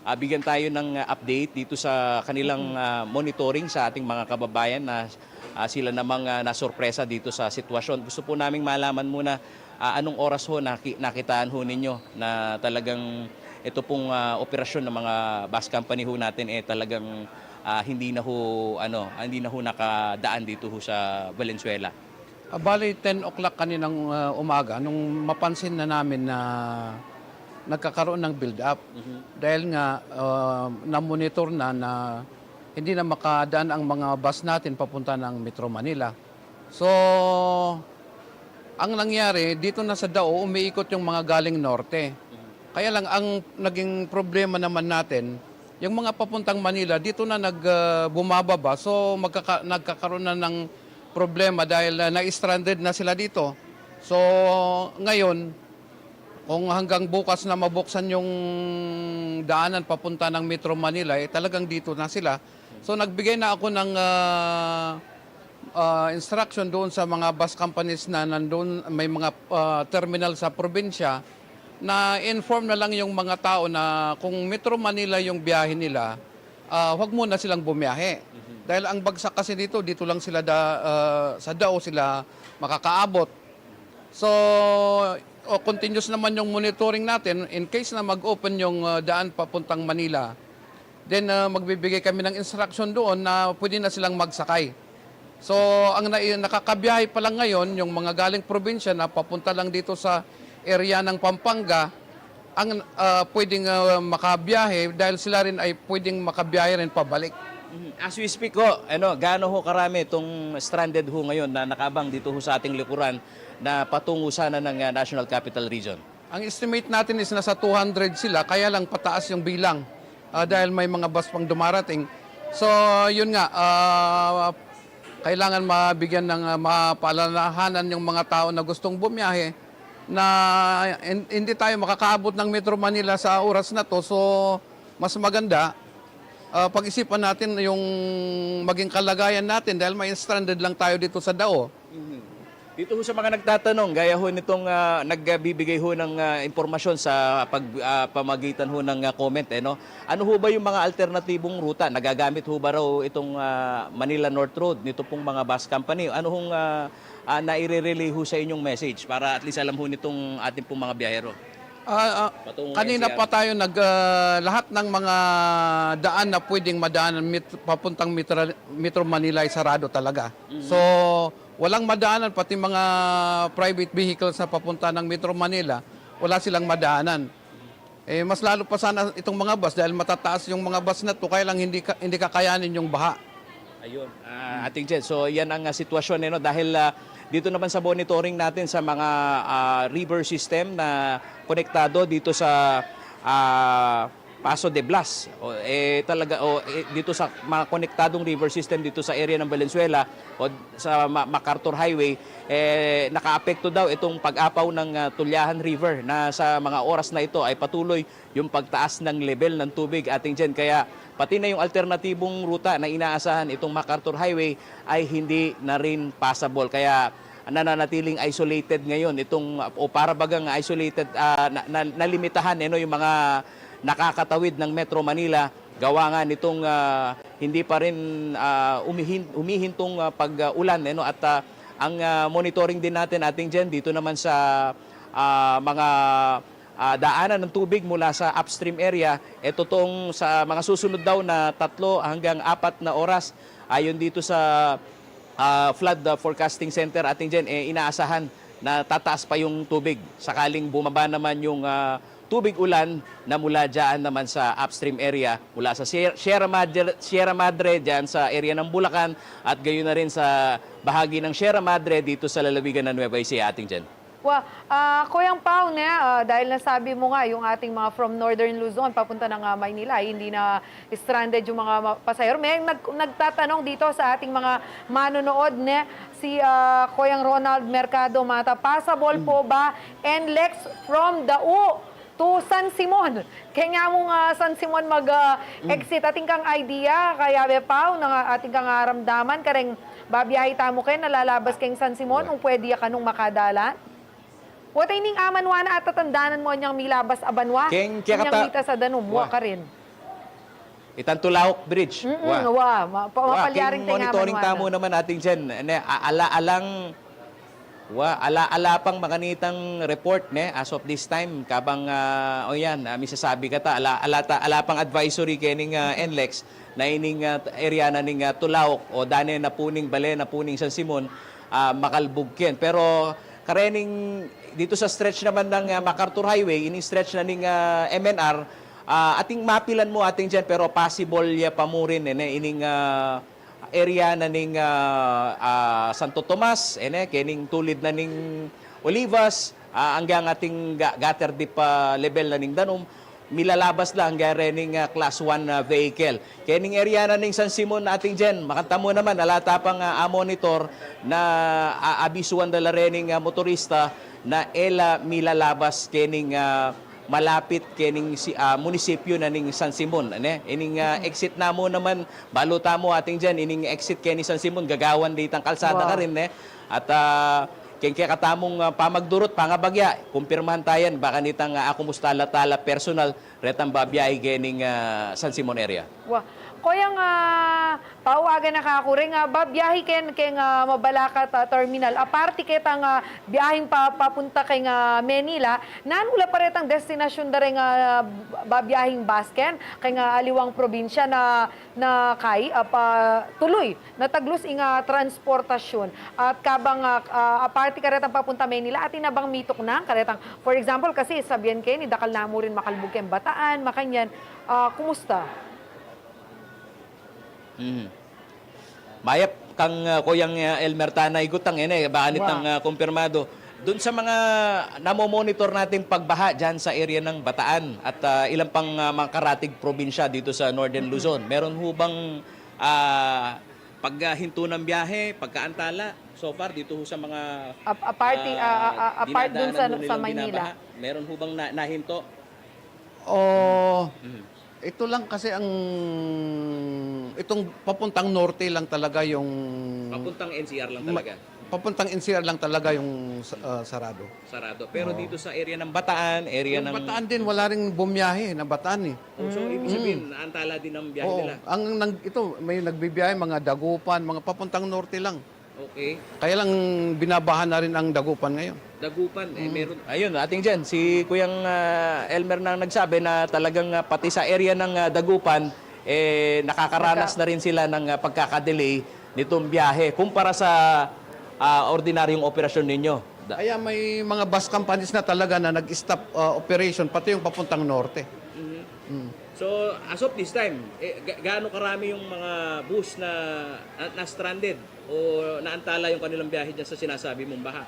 ah, bigyan tayo ng, ah, update dito sa kanilang, ah, monitoring sa ating mga kababayan na, ah, sila namang, ah, nasurpresa dito sa sitwasyon. Gusto po naming malaman muna, ah, anong oras ho naki-, nakitaan ho ninyo na talagang ito pong, ah, operasyon ng mga bus company ho natin, e, talagang, ah, hindi na ho, ano, hindi na ho nakadaan dito ho sa Valenzuela? Ah, bali, ten o'clock kaninang, ah, umaga nung mapansin na namin na nagkakaroon ng build-up. Dahil nga, ah, na-monitor na na hindi na makadaan ang mga bus natin papunta ng Metro Manila. So, ang nangyari, dito na sa Dao, umiikot yung mga galing norte. Kaya lang, ang naging problema naman natin, yung mga papuntang Manila, dito na nag-, ah, bumababa. So, magkaka-, nagkakaroon na ng problema dahil, ah, na-stranded na sila dito. So, ngayon, kung hanggang bukas na mabuksan yung daanan papunta ng Metro Manila, e, talagang dito na sila. So, nagbigay na ako ng, ah, ah, instruction doon sa mga bus companies na nandun, may mga, ah, terminal sa probinsya, na inform na lang yung mga tao na kung Metro Manila yung biyahe nila, ah, huwag muna silang bumiyahe. Dahil ang bagsak kasi dito, dito lang sila da-, ah, sa Dao sila makakaabot. So, o, continuous naman yung monitoring natin. In case na mag-open yung, ah, daan papuntang Manila, then, ah, magbibigay kami ng instruction doon na pwede na silang magsakay. So, ang nai-, nakakabiyahe pa lang ngayon, yung mga galing probinsya na papunta lang dito sa area ng Pampanga, ang, ah, pwedeng, ah, makabiyahe dahil sila rin ay pwedeng makabiyahe rin pabalik. Mhm. As we speak ho, ano, gaano ho karami itong stranded ho ngayon na nakaabang dito ho sa ating likuran na patungo sana ng, ah, National Capital Region? Ang estimate natin is nasa two hundred sila, kaya lang pataas yung bilang, ah, dahil may mga bus pang dumarating. So, yun nga, ah, kailangan mabigyan ng, ah, mapaalalahanan yung mga tao na gustong bumiyahe na hin-, hindi tayo makakaabot ng Metro Manila sa oras na 'to. So, mas maganda, ah, pag-isipan natin yung maging kalagayan natin dahil ma-stranded lang tayo dito sa Dao. Mhm. Dito ho sa mga nagtatanong, gaya ho nitong, ah, nagbibigay ho ng, ah, impormasyon sa pag-, ah, pamagitan ho ng, ah, comment, eh, 'no? Ano ho ba yung mga alternatibong ruta? Nagagamit ho ba raw itong, ah, Manila North Road nito pong mga bus company? Ano hong, ah, ah, naire-relay ho sa inyong message para at least alam ho nitong ating pong mga biyahero? Ah, ah, Patungo ng kanina N C R. pa tayo nag, ah, lahat ng mga daan na pwedeng madaanan mit-, papuntang Metro, Metro Manila ay sarado talaga. Mhm. So, walang madaanan, pati mga private vehicles na papunta ng Metro Manila, wala silang madaanan. Eh, mas lalo pa sana itong mga bus dahil matataas yung mga bus na 'to, kaya lang hindi ka-, hindi kakayanin yung baha. Ayun, ah, Ating Jen. So, yan ang, ah, sitwasyon, eh, 'no? Dahil, ah, dito naman sa monitoring natin sa mga, ah, river system na konektado dito sa, ah, Paso de Blas, o, eh, talaga, o, eh, dito sa mga konektadong river system dito sa area ng Valenzuela o sa Ma-, MacArthur Highway, eh, nakaapekto daw itong pag-apaw ng, ah, Tulyahan River na sa mga oras na ito ay patuloy yung pagtaas ng level ng tubig, Ating Jen. Kaya pati na yung alternatibong ruta na inaasahan itong MacArthur Highway ay hindi na rin passable. Kaya nananatiling isolated ngayon itong, o para bagang isolated, ah, na, na, nalimitahan, eh, 'no, yung mga nakakatawid ng Metro Manila gawa nga nitong, ah, hindi pa rin, ah, umihin-, humihintong, ah, pag-ulan, eh, 'no? At, ah, ang, ah, monitoring din natin, Ating Jen, dito naman sa, ah, mga ah, daanan ng tubig mula sa upstream area, eh, totoong sa mga susunod daw na tatlo hanggang apat na oras, ayon dito sa, ah, Flood, ah, Forecasting Center, Ating Jen, eh, inaasahan na tataas pa yung tubig. Sakaling bumaba naman yung, ah, tubig ulan na mula dyan naman sa upstream area, mula sa Sier-, Sierra Madre, Sierra Madre, dyan sa area ng Bulacan, at gayon na rin sa bahagi ng Sierra Madre dito sa lalawigan ng Nueva Ecija, Ating Jen. Wa, ah, Kuyang Pau, ne, ah, dahil nasabi mo nga yung ating mga from Northern Luzon papunta ng, ah, Maynila, ay hindi na stranded yung mga ma-, pasahero. May nag-, nagtatanong dito sa ating mga manonood, ne, si, ah, Kuyang Ronald Mercado Mata. Passable po ba N lex from Dao to San Simon? Kaya nga mong, ah, San Simon mag, ah, exit. Atin kang idea, kaya be Pau, na nga atin kang aramdaman, kareng babiyahe tamu ken, nalalabas keng San Simon, kung pwede ya kanung makadalan? Wa, ta ining amanwa na atatandanan mu anyang milabas a banwa, keng, keng anyang kata-, mitas a danum, wa, wa karin. Itang Tulaok Bridge. Mm-mm, wa. Wa, ma-, pa-, wa, mapalyaring keng monitoring amanwa tamu na. Naman, Ating Jen. Ne, a-, ala-, alang, wa, ala-, ala pang makanitang report, ne, as of this time, kabang, ah, o yan, ah, misasabi kata, ala, ala ta-, ala pang advisory kening, ah, N lex, na ining, ah, area na ning, ah, Tulaok, o dane na pu ning, bale na pu ning San Simon, ah, makalbug ken. Pero karening dito sa stretch naman ng, ah, MacArthur Highway, ining stretch na ning, ah, M N R, ah, ating mapilan mu, Ating Jen, pero possible ya pa mu rin, eh, ne, ining, ah, area na ning, ah, ah, Santo Tomas, eh, ne, kening tulid na ning Olivas, ah, anggang ating ga-, gutter deep, ah, level na ning danum, milalabas la anggang rening, ah, class one na vehicle. Kening area na ning San Simon, Ating Jen, makanta mu naman, ala ta pang, ah, a-monitor na, ah, abisuan da la rening, ah, motorista na e la milalabas kening, ah, malapit kening si-, ah, munisipyo na ning San Simon, ne? Ining, ah, exit namu naman, balu tamu, Ating Jen, ining exit kening San Simon, gagawan da itang kalsada karin, ne? At, ah, keng kekatamung, ah, pamagdurut, pangabagya, kumpirmahan ta yan, baka nitang, ah, akumusta la tala personal, retang babiyahe kening, ah, San Simon area. Wa. Kuyang, ah, Pau, aga na kaku reng, ah, babiyahe ken, keng, ah, Mabalacat, ah, terminal. Aparte ketang, ah, biyaheng pa-, papunta keng, ah, Manila, nanu la pa retang destinasyun da reng, ah, babiyaheng bus ken, keng, ah, aliwang probinsya na, na kai, ah, pa-, tuluy na taglus ing, ah, transportasyun. At kabang, ah, ah, aparte karetang papunta Manila, atin na bang mituknang karetang, for example, kasi sabian ke ni dakal na mu rin makalbug keng Bataan, makanyan, ah, kumusta? Mhm. Mayap kang, ah, Kuyang, ah, Elmer, tana igutang, e ne, baka nitang, ah, kumpirmado. Dun sa mga namomonitor nating pagbaha dyan sa area ng Bataan at, ah, ilan pang, ah, mga karatig probinsya dito sa Northern Luzon, meron ho bang, ah, paghinto ng biyahe, pagkaantala, so far, dito ho sa mga, A-, apart, ah, ah, ah, apart dun dinadaanan sa, ho sa nilang Maynila? Binabaha? Meron ho bang na-, nahinto? O, ito lang kasi ang, itong papuntang norte lang talaga yung Papuntang N C R lang ma-, talaga? Papuntang N C R lang talaga yung sa-, ah, sarado. Sarado. Pero dito sa area ng Bataan, area Yung ng Bataan din, wala ring bumiyahe na Bataan eh. Oh, so, ibig sabihin, naantala din ang biyahe Oo. nila? Ang nag-, ito, may nagbibiyahe, mga Dagupan, mga papuntang norte lang. Okay. Kaya lang binabaha na rin ang Dagupan ngayon. Dagupan, eh, meron. Ayun, ating dyan, si Kuyang, ah, Elmer na ang nagsabi na talagang, ah, pati sa area ng, ah, Dagupan, eh, nakakaranas na rin sila ng, ah, pagkakadelay nitong biyahe kumpara sa, ah, ordinaryong operasyon ninyo. Da- Kaya may mga bus companies na talaga na nag-stop, ah, operation, pati yung papuntang norte. Mhm. Mm. So, as of this time, eh, ga-, gaano karami yung mga bus na, na, na-stranded o naantala yung kanilang biyahe dyan sa sinasabi mong baha?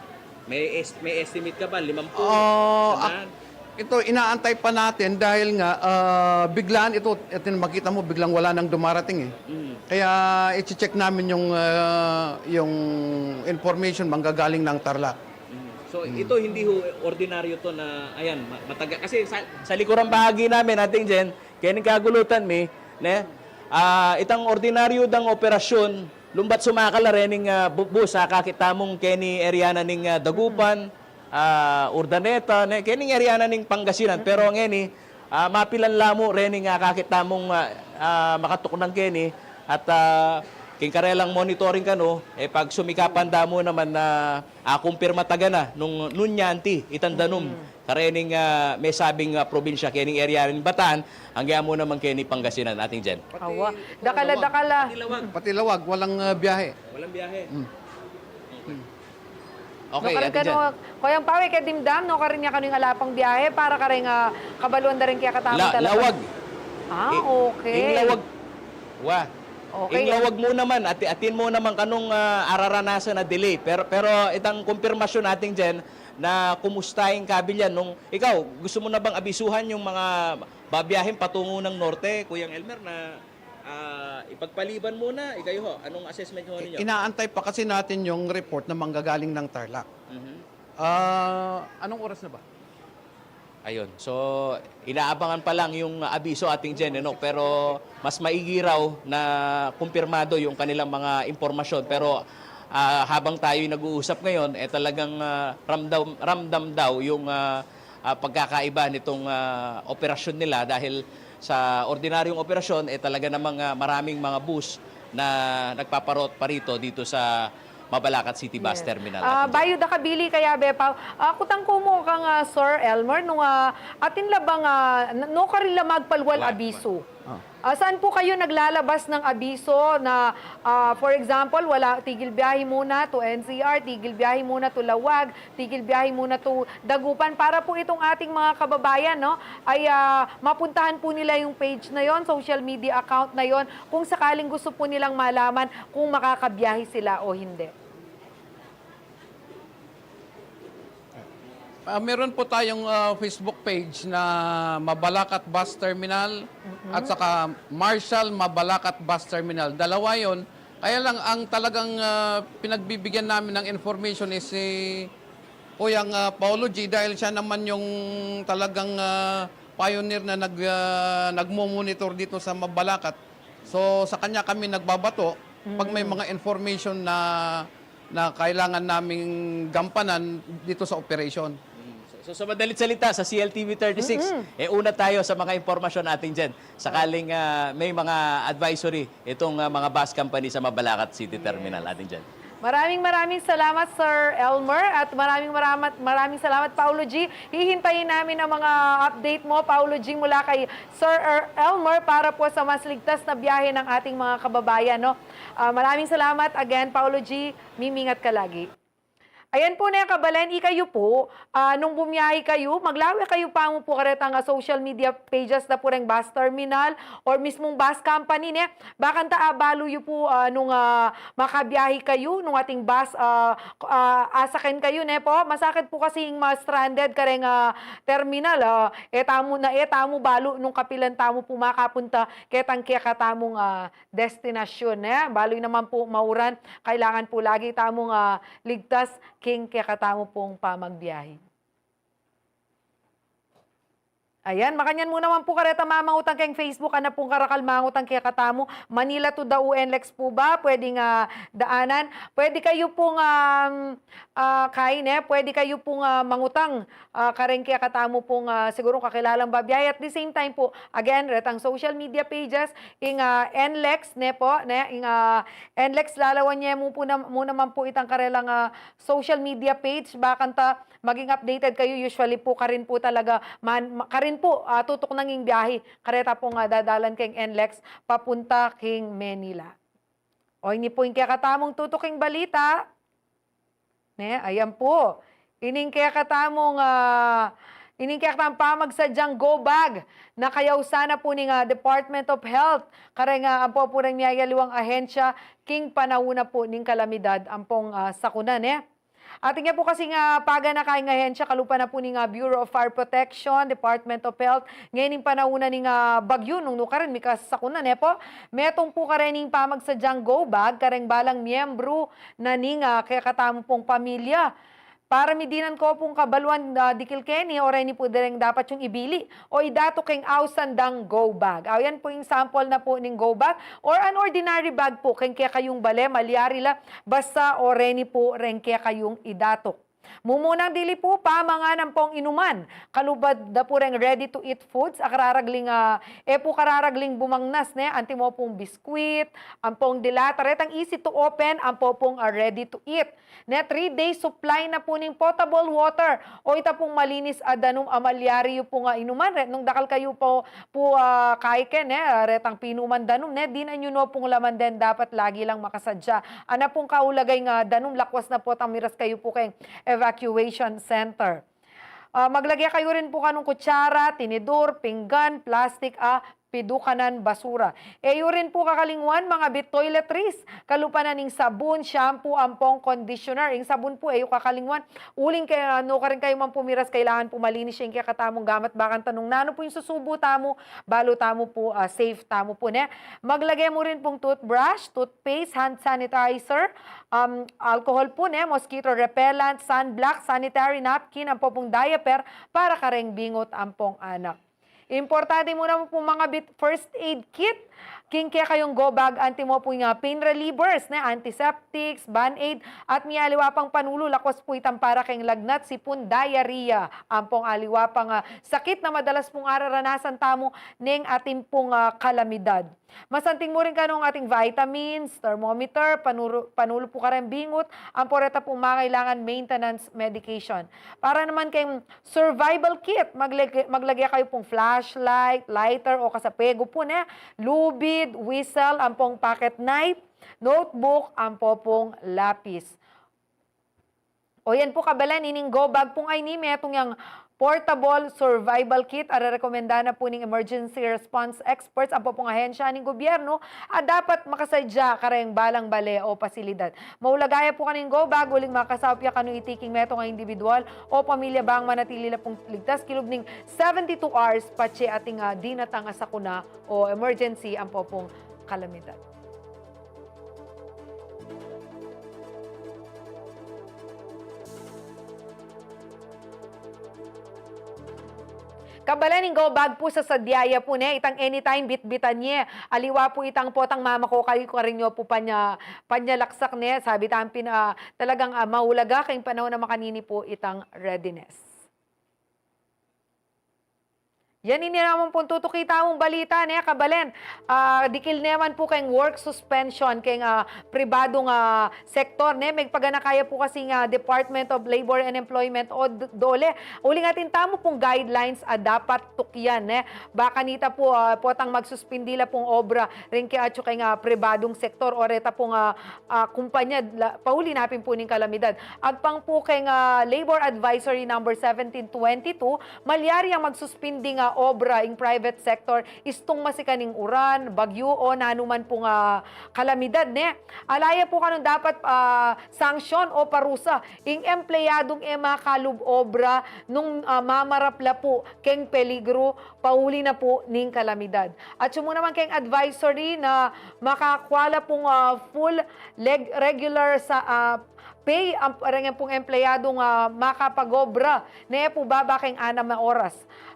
May est-, may estimate ka ba? Limampu? Oh, Sandaan? ak-, ito, inaantay pa natin dahil nga, ah, biglaan ito, ito yung makita mo, biglang wala nang dumarating eh. Mm. Kaya i-check namin yung, ah, yung information manggagaling ng Tarlac. Mm. So, ito hindi ho ordinaryo to na, ayan, ma-, matagal. Kasi sa, sa likurang bahagi namin, ating dyan, kening kagulutan mi, ne? Ah, itang ordinaryo dang operasyon, lumbat sumakal a rening, ah, bu-, bus, ah, kakit tamung keni area na ning, ah, Dagupan, ah, Urdaneta, ne? Kening area na ning Pangasinan. Pero ngeni, ah, mapilan la mu rening, ah, kakit tamung, ah, ah, makatuknang keni at, ah, king karelang monitoring kanu, e pagsumikapan da mu naman na, ah, kumpirma taga na nung, nung nyan ti, itang danum. Karening, ah, mesabing, ah, probinsya, kening area ning Bataan, angga mu naman keni Pangasinan, ating dyan. Awa. Dakal a, dakal a. Pati Laoag. Pati Laoag, walang, ah, biyahe. Walang biyahe. Mm. Okay, no, karin ating dyan. Kuyang Pau, e ke dimdam, no, karin ya kanu ing ala pang biyahe, para karing, ah, kabaluan da rin kaya katamung La-, talapag. Laoag. Ah, okay. Ing Laoag. Wa. Okay. Ing Laoag mu naman, ati-, atin mu naman kanung, ah, araranasan a delay. Pero, pero itang kumpirmasyon ating dyan, na kumusta ing kabilyan nung, ikaw, gusto mo na bang abisuhan yung mga babiyahin patungo ng norte, Kuyang Elmer, na, ah, ipagpaliban muna? Ikayo ho, anong assessment ho ninyo? Inaantay pa kasi natin yung report na manggagaling ng Tarlac. Mhm. Ah, anong oras na ba? Ayun. So, inaabangan pa lang yung abiso ating dyan, ano? Pero mas maigi raw na kumpirmado yung kanilang mga impormasyon. Pero, ah, habang tayo'y nag-uusap ngayon, eh, talagang, ah, ramdam, ramdam daw yung, ah, ah, pagkakaiba nitong, ah, operasyon nila dahil sa ordinaryong operasyon, eh, talaga namang, ah, maraming mga bus na nagpaparot parito dito sa Mabalacat City Bus Terminal. Ah, atin dyan. Bayu da kabili kaya, Bepau, ah, kutang ku mu kang, ah, Sir Elmer, nung, ah, atin la bang, ah, n-, no, karin la magpalwal abiso? Ah, saan po kayo naglalabas ng abiso na, ah, for example, wala, tigil biyahe muna to N C R, tigil biyahe muna to Laoag, tigil biyahe muna to Dagupan, para po itong ating mga kababayan, no, ay, ah, mapuntahan po nila yung page na yon, social media account na yon, kung sakaling gusto po nilang malaman kung makakabiyahe sila o hindi. Ah, meron po tayong, ah, Facebook page na Mabalacat Bus Terminal at saka Marshall Mabalacat Bus Terminal. Dalawa yon. Kaya lang, ang talagang, ah, pinagbibigyan namin ng information is si Kuyang, ah, Paulo G, dahil siya naman yung talagang, ah, pioneer na nag-, ah, nagmo-monitor dito sa Mabalacat. So, sa kanya kami nagbabato pag may mga information na, na kailangan naming gampanan dito sa operation. Mm. So, so, sa madalit salita, sa C L T V thirty-six, eh, una tayo sa mga impormasyon natin dyan. Sakaling, ah, may mga advisory itong, ah, mga bus company sa Mabalacat City Terminal, atin dyan. Maraming, maraming salamat, Sir Elmer, at maraming, maramat-, maraming salamat, Paulo G. Hihintayin namin ang mga update mo, Paulo G, mula kay Sir Er-, Elmer para po sa mas ligtas na biyahe ng ating mga kababayan, no? Ah, maraming salamat again, Paulo G. Mimingat ka lagi. Ayan pu, ne, kabalen, ikayu pu, ah, nung bumiyahe kayu, maglawe kayu pamu pu karetang, ah, social media pages da pu reng bus terminal or mismung bus company, ne, bakanta, ah, balu yu pu, ah, nung, ah, makabiyahe kayu, nung ating bus, ah, ah, asaken kayu, ne pu, masakit pu kasi ing ma-stranded kareng, ah, terminal, ah, e tamu na, e tamu balu nung kapilan tamu pu makapunta ketang kekatamung, ah, destinasyun, ne? Balu yu naman pu mauran, kailangan pu lagi tamung, ah, ligtas king kekatamu pung pamagbiyahe. Ayan, makanyan mu naman pu kareta mamangutang keng Facebook, ana pung karakal mangutang kekatamu, Manila to Dau NLEX pu ba? Pwedeng, ah, daanan. Pwede kayu pung, um, ah, kain, e, pwede kayu pung, ah, mangutang, ah, kareng kekatamu pung, ah, sigurung kakilalang babiyahe. At the same time pu, again, retang social media pages, ing, ah, NLEX, ne pu, ne, ing, ah, NLEX, lalawan ye mu pu nam-, mu naman pu itang karelang, ah, social media page, bakanta maging updated kayu. Usually pu, karin pu talaga, man, ma-, karin pu, ah, tutuknang ing biyahe kareta pung, ah, dadalan keng NLEX papunta king Manila. O, ini pu ing kekatamung tutuking balita. Ne, ayan pu. Ining kekatamung, ah, ining kekatamung pamagsadyang go bag na kayausan na pu ning, ah, Department of Health, kareng, ah, ampo pu reng miyayaliwang ahensya king panaun na pu ning kalamidad ampong, ah, sakuna, ne. Atin ya pu kasing, ah, paganaka ing ahensya kalupa na pu ning, ah, Bureau of Fire Protection, Department of Health, ngening panaun na ning, ah, bagyu nung nukarin mikasakuna, ne pu. Metung pu karening pamagsadyang go bag kareng balang miyembru na ning, ah, kekatamu pung pamilya. Para mi dinan ko pung kabaluan, ah, dikil keni, o reni pu direng dapat yung ibili o idatuk keng ausan dang go bag. Ayan pu ing sample na pu ning go bag or an ordinary bag pu keng kekayung bale, malyari la, basta o reni pu reng kekayung idatuk. Mumunang dili pu pamangan ampong inuman, kalupa da pu reng ready to eat foods, a kararagling, ah, e pu kararagling bumangnas, ne, antimo pung biskwit, ampong dilata, retang easy to open, ampo pung, ah, ready to eat. Ne, three days supply na pu ning potable water o ita pung malinis a danum a malyari yu pung, ah, inuman, re-, nung dakal kayu pu, pu, ah, kaiken, ne, ah, retang pinuman danum, ne, dinan yu no pung laman den, dapat lagi lang makasadya. Ana pung kaulagang, ah, danum, lakwas na pu tang miras kayu pu keng evacuation center. Ah, maglage kayu rin pu kanung kutsara, tinidur, pinggan, plastik, a pidukanan basura. E yu rin pu kakalingwan mangabit toiletries, kalupa na ning sabun, shampoo, ampong conditioner. Ing sabun pu e yu kakalingwan. Uling kaya, ah, nukarin kayu man pu miras, kailangan pu malinis ya ing kekatamung gamat, bakanta nung nanu pu ing susubu tamu, balu tamu pu, ah, safe tamu pu, ne. Maglage mu rin pung toothbrush, toothpaste, hand sanitizer, um, alcohol pu, ne, mosquito repellent, sunblock, sanitary napkin, ampo pung diaper para kareng bingut ampong anak. Importante mu naman pung mangabit first aid kit king kekayung go bag, antimo pung, ah, pain relievers, ne, antiseptics, band-aid, at miyaliwa pang panulu, lakwas pu itang para keng lagnat, sipun, diarrhea, ampong aliwa pang, ah, sakit na madalas pung araranasan tamu neng atin pung, ah, kalamidad. Masanting mu rin kanung ating vitamins, thermometer, panuru-, panulu pu kareng bingut, ampo reta pung mangailangan maintenance medication. Para naman keng survival kit, maglage-, maglage kayu pung flashlight, lighter, o kasapegu pu, ne, lubid, whistle, ampong pocket knife, notebook, ampo pung lapis. O yan pu, kabalen, ining go bag pung ayni, metung yang portable survival kit a rerekomenda na pu ning emergency response experts ampo pung ahensya ning gobyerno a dapat makasadya kareng balang bale o pasilidad. Maulaga ya pu kanu ing go bag uling makasaup ya kanu iti king metung a indibidwal o pamilya bang manatili la pung ligtas kilub ning seventy-two hours patse ating, ah, dinatang a sakuna o emergency ampo pung kalamidad. Kabalen, ing go bag pu sasadya ya pu ne itang anytime bitbitan ye. Aliwa pu itang potang mamako kayu karin yo pu panya, panyalaksak ne. Sabi tampin, ah, talagang, ah, maulaga king panaun a makanini pu itang readiness. Yan ini naman pung tutuki tamung balita, ne, kabalen. Ah, dikil naman pu keng work suspension keng, ah, pribadung, ah, sektor, ne. Megpaganaka ya pu kasing, ah, Department of Labor and Employment o D-, DOLE. Uling atin tamu pung guidelines a dapat tukyan, ne. Ba kanita pu, ah, potang magsuspindi la pung obra ring keng atsu keng, ah, pribadung sektor o reta pung, ah, ah, kumpanya, la, pauli na pin pu ning kalamidad. Agpang pu keng, ah, Labor Advisory number seventeen twenty-two, malyari yang magsuspindi ing, ah, obra ing private sector istung masikan ing uran, bagyu o nanu man pung, ah, kalamidad, ne. Ala ya pu kanung dapat, ah, sanction o parusa ing empleyadung e makalub obra nung, ah, mamarap la pu keng peligru pauli na pu ning kalamidad. Atsu mu naman keng advisory na makakua la pung, ah, full leg-, regular sa, ah, pay ang reng pung empleyadung, ah, makapag-obra, ne, e pu baba keng anam a oras.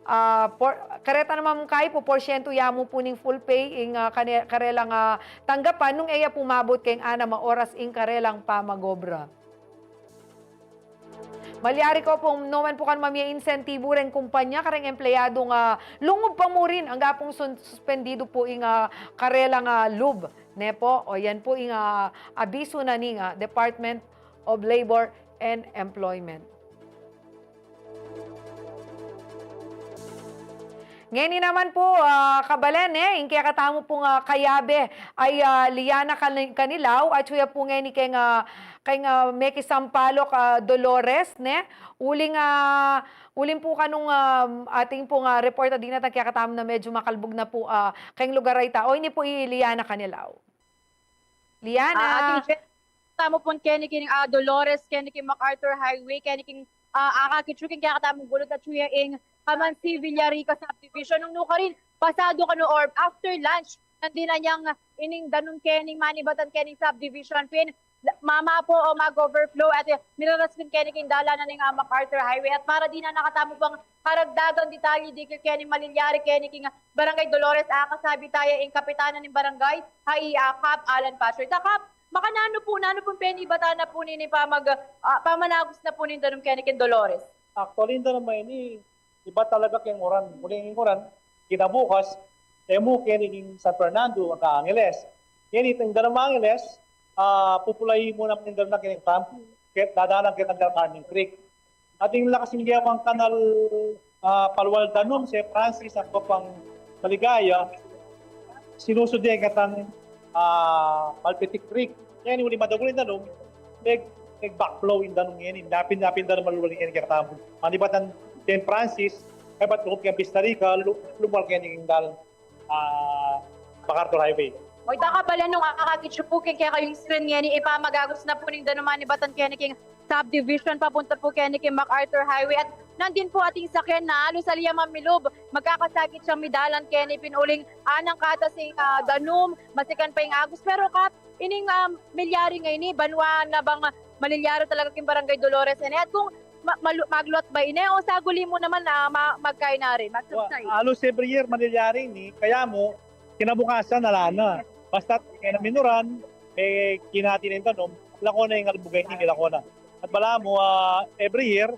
Ah, por-, kareta naman kaya pu, porsyento ya mu pu ning full pay ing, ah, kane-, karelang, ah, tanggapan nung e ya pu umabut keng anam a oras ing karelang pamag-obra. Malyari ko pu, no man pu kanu mamie insentibu reng kumpanya kareng empleyadung, ah, lungub pa mu rin angga pung sun-, suspendidu pu ing, ah, karelang, ah, lub, ne pu. O yan pu ing, ah, abisu na ning, ah, Department of Labor and Employment. Ngeni naman pu, ah, kabalen, ne, ing kekatamu pung, ah, kayabe ay, ah, Liana Kani-, Kanilaw, atsu ya pu ngeni keng, ah, keng, ah, mekisampaluk, ah, Dolores, ne. Uling, ah, uling pu kanung, ah, atin pung, ah, report a dinatang kekatamu na medyu makalbug na pu, ah, keng lugar a ita. O, ini pu i Liana Kanilaw. Liana. Ah, Ate Jen, tamu pun keni king, ah, Dolores, keni king MacArthur Highway, keni king, ah, akakit yu king kekatamung gulut atsu ya ing Kamansi Villarica Subdivision. Nung nukarin, pasado kanu or after lunch, nandin na yang, ah, ining danum kening manibatan kening subdivision pin, la-, mamapu o mag-overflow at, eh, miraras pin keni king dalan na ning, ah, MacArthur Highway. At para dinan na katamu pung karagdagang detalye dikil keni malilyari keni king Barangay Dolores, ah, kasabi taya ing kapitana ning barangay, a i, ah, Kap Alan Patrick. Ta, Kap, makananu pu, nanu pung penibatan na pu nini pamag-, ah, pamanagus na pu ning danum keni king Dolores? Actually, ing danum a ini, ibat talaga keng uran. Uling ing uran, kinabukas, e mu keni king San Fernando, anggang Angeles. Ngeni, ing danum Angeles, ah, pupulayi mu naman ing danum na keni king Tampu, ke-, dadalan ketang Del Carmen Creek. Ating lakas ing gebang kanal, ah, palual danum, Saint Francis, anggang pang Maligaya, sinusud ya ketang, ah, Malpitic Creek. Ngeni, uli madagul ing danum, meg, meg-backflow ing danum ngeni. Dapin, dapin danum malual ngeni kekatamu. Manibatan Saint Francis, kaybat lungub keng Vista Rica, lu-, lumual keni king dalan, ah, MacArthur Highway. O, ita, kabalen, nung akakit yu pu keng kekayung screen ngeni, ipamagagus na pu ning danum manibatan keni king subdivision papunta pu keni king MacArthur Highway. At nandin pu ating sakyan na alus ali yang mamilub, magkakasakit yang midalan keni pin uling anang katas ing, ah, danum, masikan pa ing agus. Pero, Kap, ining, ah, milyari ngeni, banua na bang malilyari talaga king Barangay Dolores ini? At kung ma-, malu-, magluat ba ini o saguli mu naman na ma-, magkain na rin, mag-subside? Wa, alus every year malilyari ini, kaya mu, kinabukasan, ala na. Basta't e na minuran, e, kinati na ing danum, lako na ing albugay ini, lako na. At balamu, ah, every year,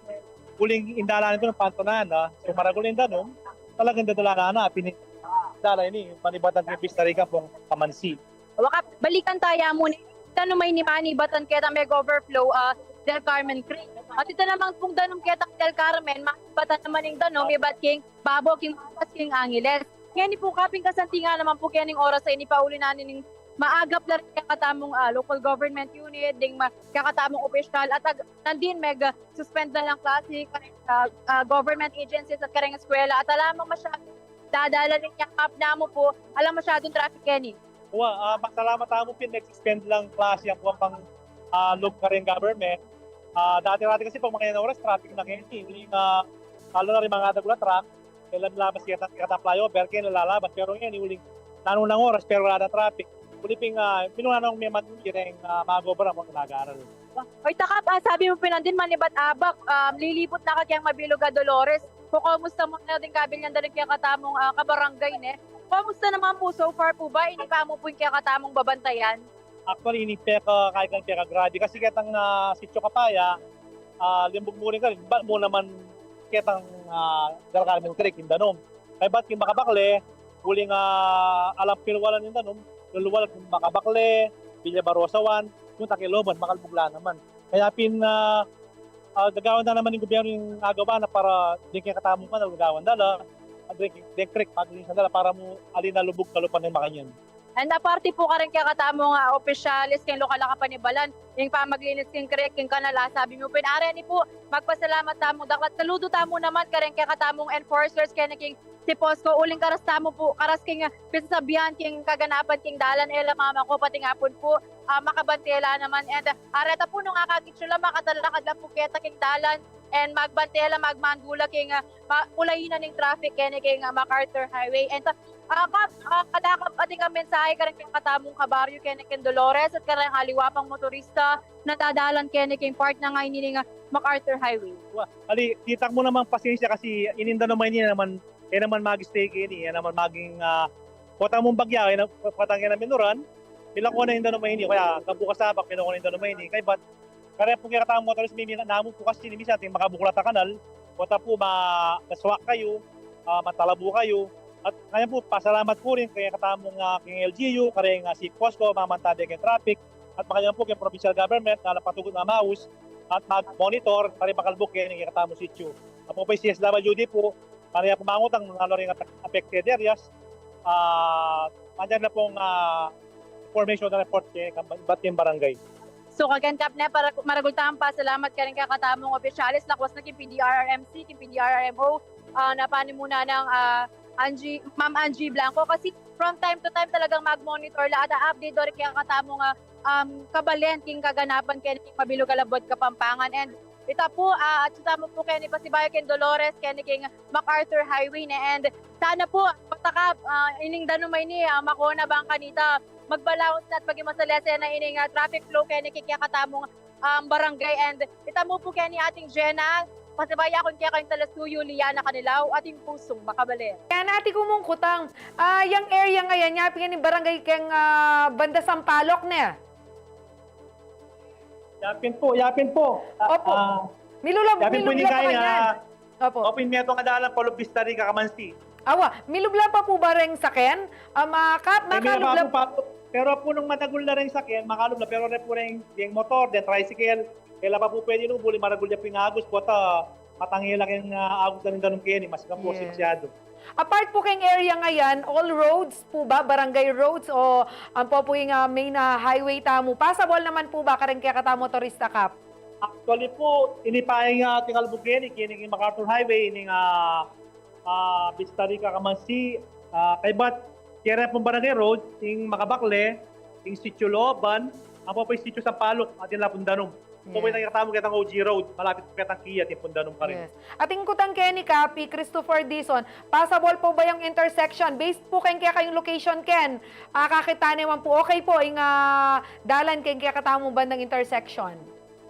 uling ing dalan ini pantunan na, so maragul ing danum, talagang dadala na, pini-, dala ini, manibatan king Vista Rica pung Kamansi. Wa, Kap, balikan taya mu ni, danum a ini manibatan ketang meg-overflow, ah, Del Carmen Creek. At ita naman pung danum ketang Del Carmen, manibatan naman ing danum, ibat king babo, king Bukas, king Angeles. Ngeni pu, Kap, ing kasantingan naman pu kening oras a ini, pauli na ning maagap la ring kekatamung, ah, local government unit, ding ma-, kekatamung opisyal, at ag-, nandin meg, ah, suspend na lang klase, kareng, ah, ah, government agencies at kareng eskwela, at ala mang masyadung dadala ning yakap namu pu, ala masyadung traffic keni. Wa, ah, pasalamat tamu pin, nag-suspend lang klase yang kuwan pang, ah, lub kareng government. Ah, dati-dati kasi pag mga yan oras, traffic na keni. Uling, ah, lalo na rin mga dagul a truck, e la lalabas keta, keta flyover, keni lalabas. Pero ngeni, uling nanung oras, pero wala na traffic. Uli pin, ah, minunan nang meman, kireng, ah, mag-obra mo, nag-aaral. Oy, ta, Kap, ah, sabi mu pin nandin, manibat abak, um, lilibut na ka keng mabilug a Dolores. Kukumusta mu na ding kabilyan da ring kekatamung, ah, kabarangay, ne? Kumusta naman pu, so far pu ba, ini pa mu pu ing kekatamung babantayan? Actually, ini peka, kaya kang pekagrabe. Kasi ketang, ah, Sitio Kapaya, ah, limbug mu rin ka rin, bat mu naman ketang, ah, Del Carmen Creek, ing danum. Kaybat king Makabakle, uling, ah, alang pilwalan ning danum, luluwal king Makabakle, Villa Barosa one, punta king Loban, makalbug la naman. Kaya pin, ah, ah, gagawan da naman ning gobyernu ing agawa na para deng kekatamung kanal, gagawan da la, at deng, deng creek, paglinisan da la para mu ali na lubug kalupa na ing makanyan. And aparte po karing kekatamung, ah, opisyales keng lokal a kapanibalan, ing pamaglinis keng creek, keng kanal, ah, sabi mu pin, ari ini po, magpasalamat tamu dakal at saludo tamu naman karing kekatamung enforcers keni keng CHIPOSCO, uling karas tamu po, karas keng, ah, pisasabian keng kaganapan keng dalan, e la mamako, pati nga pun po, ah, makabante la naman. And, ah, areta po nung akakit yu la, makatalakad la po keta keng dalan, and magbante la, magmandu la keng, ah, ma-, pulayan ing traffic keni keng, ah, MacArthur Highway. And, ah, ah, Kap, ah, kada Kap, atin kang mensahe karing kekatamung kabaryu keni keng Dolores at kareng aliwa pang motorista na dadalan keni keng part na ngeni ning, ah, MacArthur Highway. Wa, ali, kitak mu namang pasensya kasi ining danum a ini e naman, e naman mag-stay keni, e naman maging, ah, potang mung bagya, e na, potang e na minuran, milako na ing danum a ini, kaya kabukas sabak, milako na ing danum a ini, kaybat, kareng pung kekatamung motorista, mimi-, namu pu kasi ini minsan, atin makabuklat a kanal, pota pu ma-, maswak kayu, ah, matalabu kayu, at kaya pu, pasalamat pu rin keng kekatamung, ah, keng LGU, kareng, ah, CHIPOSCO, mamantabe keng traffic, at makanyan pu keng provincial government, na patugut mamaus, at mag-monitor, para makalbug keni kekatamung sityu. Apo pu ing CSWD pu, para ya pu mangutang, lalo ring affected areas, ah, manyan na pung, ah, information na report keng, ibat keng barangay. So, kaken Kap ne, para, maragul tamung pasalamat karing kekatamung opisyales, lakwas na keng PDRRMC, keng PDRRMO, ah, na panimunan nang, ah, Angie, Ma'am Angie Blanco, kasi from time to time talagang mag-monitor la at update do rin kekatamung, ah, um, kabalen keng kaganapan keni keng mabilug a labuad Kapampangan. And ita pu, ah, atsu tamu pu keni pasibayu keng Dolores, keni keng MacArthur Highway ne. And sana pu, pota Kap, ah, ining danum a ini, ah, makona bang kanita magbalaus na at maging masalese na ining, ah, traffic flow keni keng kekatamung, um, barangay. And ita mu pu keni ating Jenna, pasibayu kung kekayung talasuyu, Liana Canilaw, ating pusung makabalen. Yan, ating kumungkutang, ah, yang area nga yan, yapin yan ing barangay keng, ah, banda Sampaloc ne. Yapin pu, yapin pu. Ah, opo. Ah, milulab-, yapin pu milubla ini pa kaya, kanyan. Opo. Opo, ing metung a dalan, palup Vista Rica, Camansi. Awa, milubla pa pu ba reng saken? Ah, ma-, Kap, eh, milubla makalubla pa pu, pero pu nung matagul na reng saken, makalubla, pero re pu reng, deng motor, deng tricycle, e la pa pu pwede lubul, maragul ya pu ing agus, pota, matangil la keng, ah, agus na ning danum keni, mas ka pu. Yes. Sisyado. Apart pu keng area nga yan, all roads pu ba, barangay roads, o ampo pu ing, ah, main, ah, highway tamu? Passable naman pu ba kareng kekatamung motorista, Kap? Actually pu, ini pa ing, ah, tingalbug keni, keni king MacArthur Highway, ining, ah, ah, Vista Rica, Camansi, ah, kaybat, kere pung barangay road, ing Makabakle, ing Sitio Loban, ampo pu ing Sitio Sampaloc, atin la pung danum. Yes. Pu ing kekatamu ketang OG Road, malapit pu ketang kia, atin pung danum karin. Yes. Atin kutang keni, Kap, i Christopher Dizon, passable pu ba yang intersection? Based pu keng kekayung location ken, ah, kakit tane man pu, okay pu ing, ah, dalan keng kekatamung bandang intersection?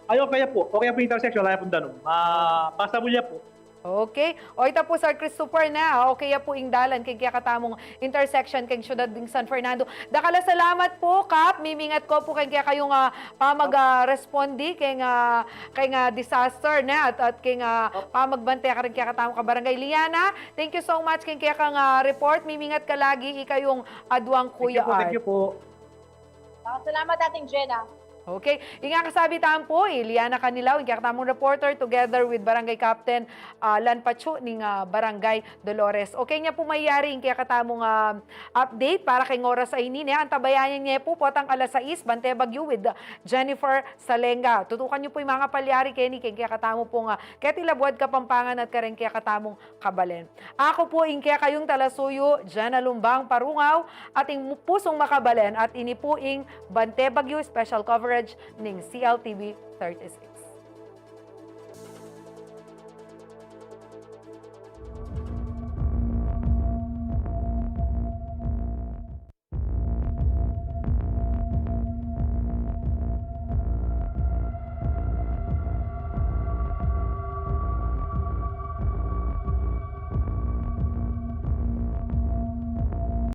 Ay, okay ya pu. Okay ya pu intersection, ala ya pung danum. Ah, passable ya pu. Okay. O, ita pu, Sir Christopher, na, okay ya pu ing dalan keng kekatamung intersection keng syudad ning San Fernando. Dakal a salamat pu, Kap. Mimingat ko pu keng kekayung, ah, pamag, ah, respondi keng, ah, keng, ah, disaster na at, at keng, ah, pamagbante kareng kekatamung kabarangay. Liana, thank you so much keng kekang, ah, report. Mimingat ka lagi, ikayung aduang Kuya Art. Thank you pu, thank you pu. Ah, salamat, ating Jenna. Okay. Ing kasabi tamu pu, i Liana Canilaw, ing kekatamung reporter, together with Barangay Captain, ah, Alan Pachu ning, ah, Barangay Dolores. Okay, nya pu mayari ing kekatamung, ah, update para keng oras a ini, ne. Antabayanan ye pu potang alas sais, Bante Bagyo with, ah, Jennifer Salenga. Tutukan yu pu ing manga palyari keni keng kekatamu pung, ah, Keti Labuad Kapampangan at kareng kekatamung kabalen. Aku pu ing kekayung talasuyu, Jenna Lumbang Parungaw, ating pusung makabalen, at ini pu ing Bante Bagyo special coverage ning C L T V thirty-six.